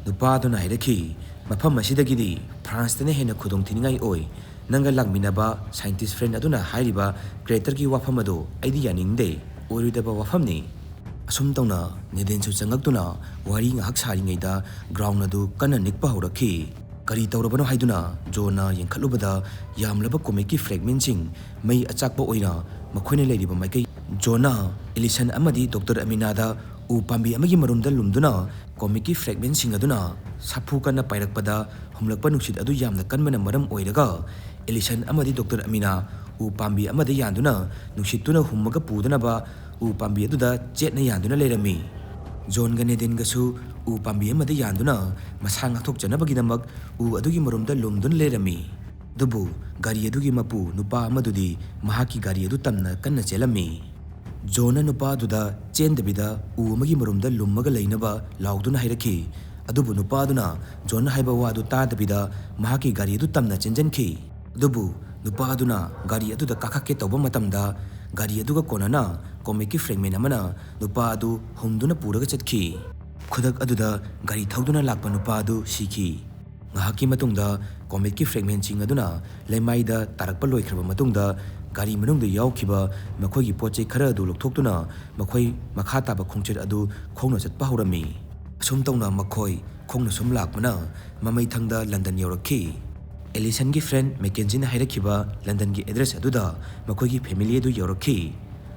ꯅꯨꯄꯥ ꯑꯗꯨꯅ ꯍꯥꯏꯔꯛꯈꯤ, "ꯃꯐꯝ ꯑꯁꯤꯗꯒꯤꯗꯤ ꯐ꯭ꯔꯥꯟꯁꯇꯅ ꯍꯦꯟꯅ ꯈꯨꯗꯣꯡꯊꯤꯅꯤꯡꯉꯥꯏ ꯑꯣꯏ꯫ ꯅꯪꯒ ꯂꯥꯛꯃꯤꯟꯅꯕ scientist friend ꯑꯗꯨꯅ ꯍꯥꯏꯔꯤꯕ craterꯒꯤ ꯋꯥꯐꯝ ꯑꯗꯨ ꯑꯩꯗꯤ ꯌꯥꯅꯤꯡꯗꯦ, ꯑꯣꯏꯔꯣꯏꯗꯕ ꯋꯥꯐꯝꯅꯤ꯫" ꯑꯁꯨꯝ ꯇꯧꯅ ꯅꯦꯗꯦꯟꯁꯨ ꯆꯪꯉꯛꯇꯨꯅ ꯋꯥꯔꯤ ꯉꯥꯏꯍꯥꯛ ꯁꯥꯔꯤꯉꯩꯗ ground ꯑꯗꯨ ꯀꯟꯅ ꯅꯤꯛꯄ ꯍꯧꯔꯛꯈꯤ꯫ ꯀꯔꯤ ꯇꯧꯔꯕꯅꯣ ꯍꯥꯏꯗꯨꯅ ꯖꯣꯟꯅ ꯌꯦꯡꯈꯠꯂꯨꯕꯗ ꯌꯥꯝꯂꯕ cometꯀꯤ fragmentꯁꯤꯡ ꯃꯩ ꯑꯆꯥꯛꯄ ꯑꯣꯏꯅ ꯃꯈꯣꯏꯅ ꯂꯩꯔꯤꯕ ꯃꯥꯏꯀꯩ꯫ ꯖꯣꯟꯅ ꯑꯦꯂꯤꯁꯟ ꯑꯃꯗꯤ ꯗꯣꯛꯇꯔ ꯑꯃꯤꯅꯥꯗ ꯎ ꯄꯥꯝꯕꯤ ꯑꯃꯒꯤ ꯃꯔꯨꯝꯗ ꯂꯨꯝꯗꯨꯅ cometꯀꯤ fragmentꯁꯤꯡ ꯑꯗꯨꯅ ꯁꯥꯐꯨ ꯀꯟꯅ ꯄꯥꯏꯔꯛꯄꯗ ꯍꯨꯝꯂꯛꯄ ꯅꯨꯡꯁꯤꯠ ꯑꯗꯨ ꯌꯥꯝꯅ ꯀꯟꯕꯅ ꯃꯔꯝ ꯑꯣꯏꯔꯒ ꯑꯦꯂꯤꯁꯟ ꯑꯃꯗꯤ ꯗꯣꯛꯇꯔ ꯑꯃꯤꯅꯥ ꯎ ꯄꯥꯝꯕꯤ ꯑꯃꯗ ꯌꯥꯟꯗꯨꯅ ꯅꯨꯡꯁꯤꯠꯇꯨꯅ ꯍꯨꯝꯃꯒ ꯄꯨꯗꯅꯕ ꯎ ꯄꯥꯝꯕꯤ ꯑꯗꯨꯗ ꯆꯦꯠꯅ ꯌꯥꯟꯗꯨꯅ ꯂꯩꯔꯝꯃꯤ꯫ ꯖꯣꯟꯒ ꯅꯦꯗꯤꯟꯒꯁꯨ ꯎ ꯄꯥꯝꯕꯤ ꯑꯃꯗ ꯌꯥꯟꯗꯨꯅ ꯃꯁꯥ ꯉꯥꯛꯊꯣꯛꯆꯅꯕꯒꯤꯗꯃꯛ ꯎ ꯑꯗꯨꯒꯤ ꯃꯔꯨꯝꯗ ꯂꯨꯝꯗꯨꯅ ꯂꯩꯔꯝꯃꯤ꯫ ꯑꯗꯨꯕꯨ ꯒꯥꯔꯤ ꯑꯗꯨꯒꯤ ꯃꯄꯨ ꯅꯨꯄꯥ ꯑꯃꯗꯨꯗꯤ ꯃꯍꯥꯛꯀꯤ ꯒꯥꯔꯤ ꯑꯗꯨ ꯇꯝꯅ ꯀꯟꯅ ꯆꯦꯜꯂꯝꯃꯤ꯫ ꯖꯣꯟꯅ ꯅꯨꯄꯥ ꯑꯗꯨꯗ ꯆꯦꯟꯗꯕꯤꯗ ꯎ ꯑꯃꯒꯤ ꯃꯔꯨꯝꯗ ꯂꯨꯝꯃꯒ ꯂꯩꯅꯕ ꯂꯥꯎꯗꯨꯅ ꯍꯥꯏꯔꯛꯈꯤ꯫ ꯑꯗꯨꯕꯨ ꯅꯨꯄꯥ ꯑꯗꯨꯅ ꯖꯣꯟꯅ ꯍꯥꯏꯕ ꯋꯥꯗꯨ ꯇꯥꯗꯕꯤꯗ ꯃꯍꯥꯛꯀꯤ ꯒꯥꯔꯤ ꯑꯗꯨ ꯇꯝꯅ ꯆꯦꯟꯖꯟꯈꯤ꯫ ꯑꯗꯨꯕꯨ ꯅꯨꯄꯥ ꯑꯗꯨꯅ ꯒꯥꯔꯤ ꯑꯗꯨꯗ ꯀꯥꯈꯠꯀꯦ ꯇꯧꯕ ꯃꯇꯝꯗ ꯒꯥꯔꯤ ꯑꯗꯨꯒ ꯀꯣꯟꯅꯅ cometꯀꯤ fragment ꯑꯃꯅ ꯅꯨꯄꯥ ꯑꯗꯨ ꯍꯨꯝꯗꯨꯅ ꯄꯨꯔꯒ ꯆꯠꯈꯤ꯫ ꯈꯨꯗꯛ ꯑꯗꯨꯗ ꯒꯥꯔꯤ ꯊꯧꯗꯨꯅ ꯂꯥꯛꯄ ꯅꯨꯄꯥ ꯑꯗꯨ ꯁꯤꯈꯤ꯫ ꯉꯥꯏꯍꯥꯛꯀꯤ ꯃꯇꯨꯡꯗ cometꯀꯤ fragmentꯁꯤꯡ ꯑꯗꯨꯅ ꯂꯩꯃꯥꯏꯗ ꯇꯥꯔꯛꯄ ꯂꯣꯏꯈ꯭ꯔꯕ ꯃꯇꯨꯡꯗ ꯒꯥꯔꯤ ꯃꯅꯨꯡꯗ ꯌꯥꯎꯈꯤꯕ ꯃꯈꯣꯏꯒꯤ ꯄꯣꯠ ꯆꯩ ꯈꯔ ꯑꯗꯨ ꯂꯧꯊꯣꯛꯇꯨꯅ ꯃꯈꯣꯏ ꯃꯈꯥ ꯇꯥꯕ ꯈꯣꯡꯆꯠ ꯑꯗꯨ ꯈꯣꯡꯅ ꯆꯠꯄ ꯍꯧꯔꯝꯃꯤ꯫ ꯑꯁꯨꯝ ꯇꯧꯅ ꯃꯈꯣꯏ ꯈꯣꯡꯅ ꯁꯨꯝ ꯂꯥꯛꯄꯅ ꯃꯃꯩꯊꯪꯗ ꯂꯟꯗꯟ ꯌꯧꯔꯛꯈꯤ꯫ ꯑꯦꯂꯤꯁꯟꯒꯤ friend ꯃꯦꯀꯦꯟꯖꯤꯅ ꯍꯥꯏꯔꯛꯈꯤꯕ ꯂꯟꯗꯟꯒꯤ address ꯑꯗꯨꯗ ꯃꯈꯣꯏꯒꯤ family ꯑꯗꯨ ꯌꯧꯔꯛꯈꯤ꯫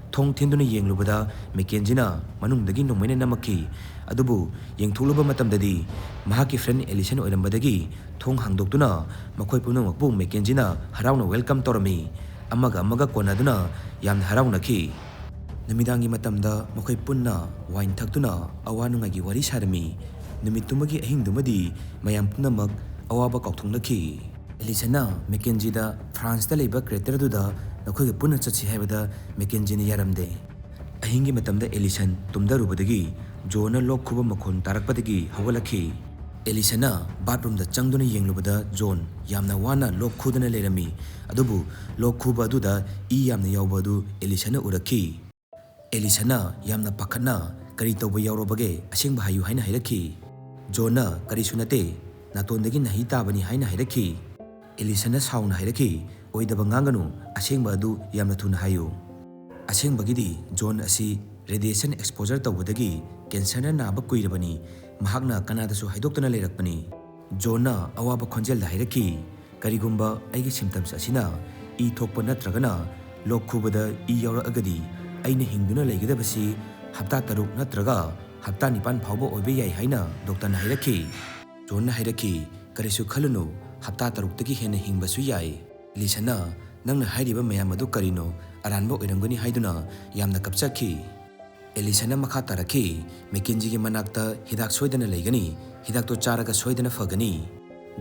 ꯊꯣꯡ ꯊꯤꯟꯗꯨꯅ ꯌꯦꯡꯂꯨꯕꯗ ꯃꯦꯀꯦꯟꯖꯤꯅ ꯃꯅꯨꯡꯗꯒꯤ ꯅꯣꯡꯃꯩꯅ ꯅꯝꯃꯛꯈꯤ꯫ ꯑꯗꯨꯕꯨ ꯌꯦꯡꯊꯣꯛꯂꯨꯕ ꯃꯇꯝꯗꯗꯤ ꯃꯍꯥꯛꯀꯤ friend ꯑꯦꯂꯤꯁꯟ ꯑꯣꯏꯔꯝꯕꯗꯒꯤ ꯊꯣꯡ ꯍꯥꯡꯗꯣꯛꯇꯨꯅ ꯃꯈꯣꯏ ꯄꯨꯝꯅꯃꯛꯄꯨ ꯃꯦꯀꯦꯟꯖꯤꯅ ꯍꯔꯥꯎꯅ welcome ꯇꯧꯔꯝꯃꯤ꯫ ꯑꯃꯒ ꯑꯃꯒ ꯀꯣꯟꯅꯗꯨꯅ ꯌꯥꯝꯅ ꯍꯔꯥꯎꯅꯈꯤ꯫ ꯅꯨꯃꯤꯗꯥꯡꯒꯤ ꯃꯇꯝꯗ ꯃꯈꯣꯏ ꯄꯨꯟꯅ wine ꯊꯛꯇꯨꯅ ꯑꯋꯥ ꯅꯨꯡꯉꯥꯏꯒꯤ ꯋꯥꯔꯤ ꯁꯥꯔꯝꯃꯤ꯫ ꯅꯨꯃꯤꯠꯇꯨꯃꯒꯤ ꯑꯍꯤꯡꯗꯨꯃꯗꯤ ꯃꯌꯥꯝ ꯄꯨꯝꯅꯃꯛ ꯑꯋꯥꯕ ꯀꯥꯎꯊꯣꯛꯅꯈꯤ꯫ ꯑꯦꯂꯤꯁꯟꯅ ꯃꯦꯀꯦꯟꯖꯤꯗ ꯐ꯭ꯔꯥꯟꯁꯇ ꯂꯩꯕ crater ꯑꯗꯨꯗ ꯅꯈꯣꯏꯒ ꯄꯨꯟꯅ ꯆꯠꯁꯤ ꯍꯥꯏꯕꯗ ꯃꯦꯀꯦꯟꯖꯤꯅ ꯌꯥꯔꯝꯗꯦ꯫ ꯑꯍꯤꯡꯒꯤ ꯃꯇꯝꯗ ꯑꯦꯂꯤꯁꯟ ꯇꯨꯝꯗꯔꯨꯕꯗꯒꯤ ꯖꯣꯟꯅ ꯂꯣꯛ ꯈꯨꯕ ꯃꯈꯣꯟ ꯇꯥꯔꯛꯄꯗꯒꯤ ꯍꯧꯒꯠꯂꯛꯈꯤ꯫ ꯑꯦꯂꯤꯁꯅ ꯕꯥꯠꯔꯨꯝꯗ ꯆꯪꯗꯨꯅ ꯌꯦꯡꯂꯨꯕꯗ ꯖꯣꯟ ꯌꯥꯝꯅ ꯋꯥꯅ ꯂꯣꯛ ꯈꯨꯗꯨꯅ ꯂꯩꯔꯝꯃꯤ꯫ ꯑꯗꯨꯕꯨ ꯂꯣꯛ ꯈꯨꯕ ꯑꯗꯨꯗ ꯏ ꯌꯥꯝꯅ ꯌꯥꯎꯕ ꯑꯗꯨ ꯑꯦꯂꯤꯁꯅ ꯎꯔꯛꯈꯤ꯫ ꯑꯦꯂꯤꯁꯅ ꯌꯥꯝꯅ ꯄꯥꯈꯠꯅ, "ꯀꯔꯤ ꯇꯧꯕ ꯌꯥꯎꯔꯕꯒꯦ? ꯑꯁꯦꯡꯕ ꯍꯥꯏꯌꯨ" ꯍꯥꯏꯅ ꯍꯥꯏꯔꯛꯈꯤ꯫ ꯖꯣꯟꯅ, "ꯀꯔꯤꯁꯨ ꯅꯠꯇꯦ, ꯅꯥꯇꯣꯟꯗꯒꯤ ꯅꯥꯍꯤ ꯇꯥꯕꯅꯤ" ꯍꯥꯏꯅ ꯍꯥꯏꯔꯛꯈꯤ꯫ ꯑꯦꯂꯤꯁꯅ ꯁꯥꯎꯅ ꯍꯥꯏꯔꯛꯈꯤ, "ꯑꯣꯏꯗꯕ ꯉꯥꯡꯒꯅꯨ, ꯑꯁꯦꯡꯕ ꯑꯗꯨ ꯌꯥꯝꯅ ꯊꯨꯅ ꯍꯥꯏꯌꯨ"꯫ ꯑꯁꯦꯡꯕꯒꯤꯗꯤ ꯖꯣꯟ ꯑꯁꯤ radiation exposure ꯇꯧꯕꯗꯒꯤ ꯀꯦꯟꯁꯔꯅ ꯅꯥꯕ ꯀꯨꯏꯔꯕꯅꯤ, ꯃꯍꯥꯛꯅ ꯀꯅꯥꯗꯁꯨ ꯍꯥꯏꯗꯣꯛꯇꯅ ꯂꯩꯔꯛꯄꯅꯤ꯫ ꯖꯣꯟꯅ ꯑꯋꯥꯕ ꯈꯣꯟꯖꯦꯜꯗ ꯍꯥꯏꯔꯛꯈꯤ, "ꯀꯔꯤꯒꯨꯝꯕ ꯑꯩꯒꯤ symptoms ꯑꯁꯤꯅ ꯏ ꯊꯣꯛꯄ ꯅꯠꯇ꯭ꯔꯒꯅ ꯂꯣꯛ ꯈꯨꯕꯗ ꯏ ꯌꯥꯎꯔꯛꯑꯒꯗꯤ ꯑꯩꯅ ꯍꯤꯡꯗꯨꯅ ꯂꯩꯒꯗꯕꯁꯤ ꯍꯞꯇꯥ ꯇꯔꯨꯛ ꯅꯠꯇ꯭ꯔꯒ ꯍꯞꯇꯥ ꯅꯤꯄꯥꯟ ꯐꯥꯎꯕ ꯑꯣꯏꯕ ꯌꯥꯏ" ꯍꯥꯏꯅ ꯗꯣꯛꯇꯔꯅ ꯍꯥꯏꯔꯛꯈꯤ꯫ ꯖꯣꯟꯅ ꯍꯥꯏꯔꯛꯈꯤ, "ꯀꯔꯤꯁꯨ ꯈꯜꯂꯨꯅꯨ, ꯍꯞꯇꯥ ꯇꯔꯨꯛꯇꯒꯤ ꯍꯦꯟꯅ ꯍꯤꯡꯕꯁꯨ ꯌꯥꯏ"꯫ ꯑꯦꯂꯤꯁꯅ, "ꯅꯪꯅ ꯍꯥꯏꯔꯤꯕ ꯃꯌꯥꯝ ꯑꯗꯨ ꯀꯔꯤꯅꯣ? ꯑꯔꯥꯟꯕ ꯑꯣꯏꯔꯝꯒꯅꯤ" ꯍꯥꯏꯗꯨꯅ ꯌꯥꯝꯅ ꯀꯞꯆꯈꯤ꯫ ꯑꯦꯂꯤꯁꯅ ꯃꯈꯥ ꯇꯥꯔꯛꯈꯤ, "ꯃꯦꯀꯦꯟꯖꯤꯒꯤ ꯃꯅꯥꯛꯇ ꯍꯤꯗꯥꯛ ꯁꯣꯏꯗꯅ ꯂꯩꯒꯅꯤ, ꯍꯤꯗꯥꯛꯇꯣ ꯆꯥꯔꯒ ꯁꯣꯏꯗꯅ ꯐꯒꯅꯤ"꯫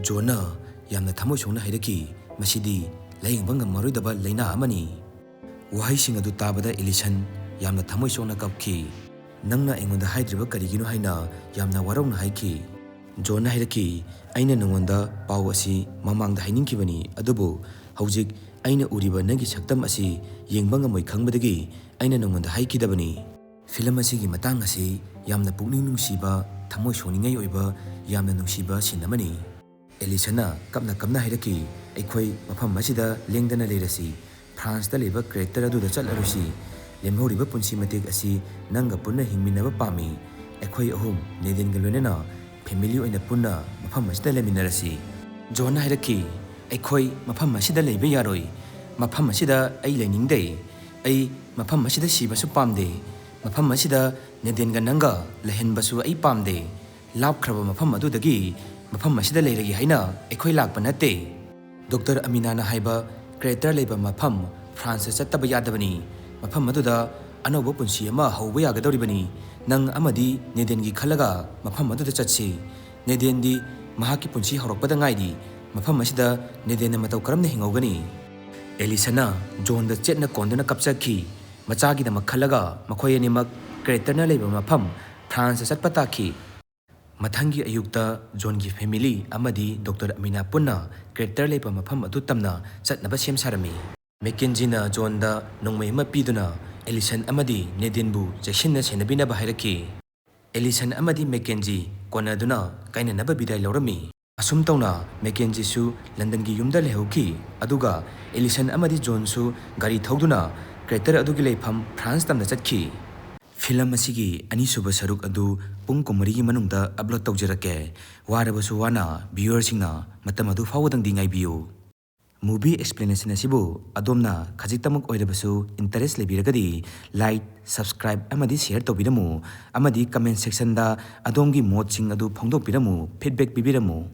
ꯖꯣꯟꯅ ꯌꯥꯝꯅ ꯊꯃꯣꯏ ꯁꯣꯛꯅ ꯍꯥꯏꯔꯛꯈꯤ, "ꯃꯁꯤꯗꯤ ꯂꯥꯌꯦꯡꯕ ꯉꯝꯃꯔꯣꯏꯗꯕ ꯂꯥꯏꯅꯥ ꯑꯃꯅꯤ"꯫ ꯋꯥꯍꯩꯁꯤꯡ ꯑꯗꯨ ꯇꯥꯕꯗ ꯑꯦꯂꯤꯁꯟ ꯌꯥꯝꯅ ꯊꯃꯣꯏ ꯁꯣꯛꯅ ꯀꯞꯈꯤ꯫ "ꯅꯪꯅ ꯑꯩꯉꯣꯟꯗ ꯍꯥꯏꯗ꯭ꯔꯤꯕ ꯀꯔꯤꯒꯤꯅꯣ?" ꯍꯥꯏꯅ ꯌꯥꯝꯅ ꯋꯥꯔꯧꯅ ꯍꯥꯏꯈꯤ꯫ ꯖꯣꯟꯅ ꯍꯥꯏꯔꯛꯈꯤ, "ꯑꯩꯅ ꯅꯉꯣꯟꯗ ꯄꯥꯎ ꯑꯁꯤ ꯃꯃꯥꯡꯗ ꯍꯥꯏꯅꯤꯡꯈꯤꯕꯅꯤ, ꯑꯗꯨꯕꯨ ꯍꯧꯖꯤꯛ ꯑꯩꯅ ꯎꯔꯤꯕ ꯅꯪꯒꯤ ꯁꯛꯇꯝ ꯑꯁꯤ ꯌꯦꯡꯕ ꯉꯝꯃꯣꯏ ꯈꯪꯕꯗꯒꯤ ꯑꯩꯅ ꯅꯉꯣꯟꯗ ꯍꯥꯏꯈꯤꯗꯕꯅꯤ"꯫ ꯐꯤꯂꯝ ꯑꯁꯤꯒꯤ ꯃꯇꯥꯡ ꯑꯁꯤ ꯌꯥꯝꯅ ꯄꯨꯛꯅꯤꯡ ꯅꯨꯡꯁꯤꯕ, ꯊꯃꯣꯏ ꯁꯣꯛꯅꯤꯡꯉꯥꯏ ꯑꯣꯏꯕ, ꯌꯥꯝꯅ ꯅꯨꯡꯁꯤꯕ scene ꯑꯃꯅꯤ꯫ ꯑꯦꯂꯤꯁꯅ ꯀꯞꯅ ꯀꯞꯅ ꯍꯥꯏꯔꯛꯈꯤ, "ꯑꯩꯈꯣꯏ ꯃꯐꯝ ꯑꯁꯤꯗ ꯂꯦꯡꯗꯅ ꯂꯩꯔꯁꯤ, ꯐ꯭ꯔꯥꯟꯁꯇ ꯂꯩꯕ crater ꯑꯗꯨꯗ ꯆꯠꯂꯔꯣꯏꯁꯤ꯫ ꯂꯦꯝꯍꯧꯔꯤꯕ ꯄꯨꯟꯁꯤ ꯃꯇꯦꯛ ꯑꯁꯤ ꯅꯪꯒ ꯄꯨꯟꯅ ꯍꯤꯡꯃꯤꯟꯅꯕ ꯄꯥꯝꯃꯤ꯫ ꯑꯩꯈꯣꯏ ꯑꯍꯨꯝ ꯅꯦꯗꯦꯟꯒ ꯂꯣꯏꯅꯅ family ꯑꯣꯏꯅ ꯄꯨꯟꯅ ꯃꯐꯝ ꯑꯁꯤꯗ ꯂꯩꯃꯤꯟꯅꯔꯁꯤ"꯫ ꯖꯣꯟꯅ ꯍꯥꯏꯔꯛꯈꯤ, "ꯑꯩꯈꯣꯏ ꯃꯐꯝ ꯑꯁꯤꯗ ꯂꯩꯕ ꯌꯥꯔꯣꯏ꯫ ꯃꯐꯝ ꯑꯁꯤꯗ ꯑꯩ ꯂꯩꯅꯤꯡꯗꯦ꯫ ꯑꯩ ꯃꯐꯝ ꯑꯁꯤꯗ ꯁꯤꯕꯁꯨ ꯄꯥꯝꯗꯦ꯫ ꯃꯐꯝ ꯑꯁꯤꯗ ꯅꯦꯗꯦꯟꯒ ꯅꯪꯒ ꯂꯩꯍꯟꯕꯁꯨ ꯑꯩ ꯄꯥꯝꯗꯦ꯫ ꯂꯥꯞꯈ꯭ꯔꯕ ꯃꯐꯝ ꯑꯗꯨꯗꯒꯤ ꯃꯐꯝ ꯑꯁꯤꯗ ꯂꯩꯔꯒꯦ ꯍꯥꯏꯅ ꯑꯩꯈꯣꯏ ꯂꯥꯛꯄ ꯅꯠꯇꯦ꯫ ꯗꯣꯛꯇꯔ ꯑꯃꯤꯅꯥꯅ ꯍꯥꯏꯕ crater ꯂꯩꯕ ꯃꯐꯝ ꯐ꯭ꯔꯥꯟꯁꯇ ꯆꯠꯇꯕ ꯌꯥꯗꯕꯅꯤ꯫ ꯃꯐꯝ ꯑꯗꯨꯗ ꯑꯅꯧꯕ ꯄꯨꯟꯁꯤ ꯑꯃ ꯍꯧꯕ ꯌꯥꯒꯗꯧꯔꯤꯕꯅꯤ꯫ ꯅꯪ ꯑꯃꯗꯤ ꯅꯦꯗꯦꯟꯒꯤ ꯈꯜꯂꯒ ꯃꯐꯝ ꯑꯗꯨꯗ ꯆꯠꯁꯤ꯫ ꯅꯦꯗꯦꯟꯗꯤ ꯃꯍꯥꯛꯀꯤ ꯄꯨꯟꯁꯤ ꯍꯧꯔꯛꯄꯗ ꯉꯥꯏꯔꯤ꯫ ꯃꯐꯝ ꯑꯁꯤꯗ ꯅꯦꯗꯦꯟꯅ ꯃꯇꯧ ꯀꯔꯝꯅ ꯍꯤꯡꯍꯧꯒꯅꯤ?" ꯑꯦꯂꯤꯁꯅ ꯖꯣꯟꯗ ꯆꯦꯠꯅ ꯀꯣꯟꯗꯨꯅ ꯀꯞꯆꯈꯤ꯫ ꯃꯆꯥꯒꯤꯗꯃꯛ ꯈꯜꯂꯒ ꯃꯈꯣꯏ ꯑꯅꯤꯃꯛ craterꯅ ꯂꯩꯕ ꯃꯐꯝ ꯐ꯭ꯔꯥꯟꯁꯇ ꯆꯠꯄ ꯇꯥꯈꯤ꯫ ꯃꯊꯪꯒꯤ ꯑꯌꯨꯛꯇ ꯖꯣꯟꯒꯤ ꯐꯦꯃꯤꯂꯤ ꯑꯃꯗꯤ ꯗꯣꯛꯇꯔ ꯑꯃꯤꯅꯥ ꯄꯨꯟꯅ ꯀ꯭ꯔꯦꯇꯔ ꯂꯩꯕ ꯃꯐꯝ ꯑꯗꯨ ꯇꯝꯅ ꯆꯠꯅꯕ ꯁꯦꯝ ꯁꯥꯔꯝꯃꯤ꯫ ꯃꯦꯀꯦꯟꯖꯤꯅ ꯖꯣꯟꯗ ꯅꯣꯡꯃꯩ ꯑꯃ ꯄꯤꯗꯨꯅ ꯑꯦꯂꯤꯁꯟ ꯑꯃꯗꯤ ꯅꯦꯗꯤꯟꯕꯨ ꯆꯦꯛꯁꯤꯟꯅ ꯁꯦꯟꯅꯕꯤꯅꯕ ꯍꯥꯏꯔꯛꯈꯤ꯫ ꯑꯦꯂꯤꯁꯟ ꯑꯃꯗꯤ ꯃꯦꯀꯦꯟꯖꯤ ꯀꯣꯟꯅꯗꯨꯅ ꯀꯥꯏꯅꯅꯕ ꯕꯤꯗꯥꯏ ꯂꯧꯔꯝꯃꯤ꯫ ꯑꯁꯨꯝ ꯇꯧꯅ ꯃꯦꯀꯦꯟꯖꯤꯁꯨ ꯂꯟꯗꯟꯒꯤ ꯌꯨꯝꯗ ꯂꯩꯍꯧꯈꯤ, ꯑꯗꯨꯒ ꯑꯦꯂꯤꯁꯟ ꯑꯃꯗꯤ ꯖꯣꯟꯁꯨ ꯒꯥꯔꯤ ꯊꯧꯗꯨꯅ ꯀ꯭ꯔꯦꯇꯔ ꯑꯗꯨꯒꯤ ꯂꯩꯐꯝ ꯐ꯭ꯔꯥꯟꯁ ꯇꯝꯅ ꯆꯠꯈꯤ꯫ ꯐꯤꯂꯝ ꯑꯁꯤꯒꯤ ꯑꯅꯤꯁꯨꯕ ꯁꯔꯨꯛ ꯑꯗꯨ ꯄꯨꯡ ꯀꯨꯟꯃꯔꯤꯒꯤ ꯃꯅꯨꯡꯗ ꯑꯞꯂꯣꯗ ꯇꯧꯖꯔꯛꯀꯦ꯫ ꯋꯥꯔꯕꯁꯨ ꯋꯥꯅ ꯚ꯭ꯌꯨꯋꯔꯁꯤꯡꯅ ꯃꯇꯝ ꯑꯗꯨ ꯐꯥꯎꯕꯗꯪꯗꯤ ꯉꯥꯏꯕꯤꯌꯨ꯫ ꯃꯨꯚꯤ ꯑꯦꯛꯁꯄ꯭ꯂꯦꯅꯦꯁꯟ ꯑꯁꯤꯕꯨ ꯑꯗꯣꯝꯅ ꯈꯖꯤꯛꯇꯃꯛ ꯑꯣꯏꯔꯕꯁꯨ ꯏꯟꯇꯔꯦꯁ ꯂꯩꯕꯤꯔꯒꯗꯤ ꯂꯥꯏꯛ, ꯁꯕꯁꯀ꯭ꯔꯥꯏꯕ ꯑꯃꯗꯤ ꯁꯤꯌꯔ ꯇꯧꯕꯤꯔꯝꯃꯨ, ꯑꯃꯗꯤ ꯀꯃꯦꯟ ꯁꯦꯛꯁꯟꯗ ꯑꯗꯣꯝꯒꯤ ꯃꯣꯠꯁꯤꯡ ꯑꯗꯨ ꯐꯣꯡꯗꯣꯛꯄꯤꯔꯝꯃꯨ, ꯐꯤꯗꯕꯦꯛ ꯄꯤꯕꯤꯔꯝꯃꯨ꯫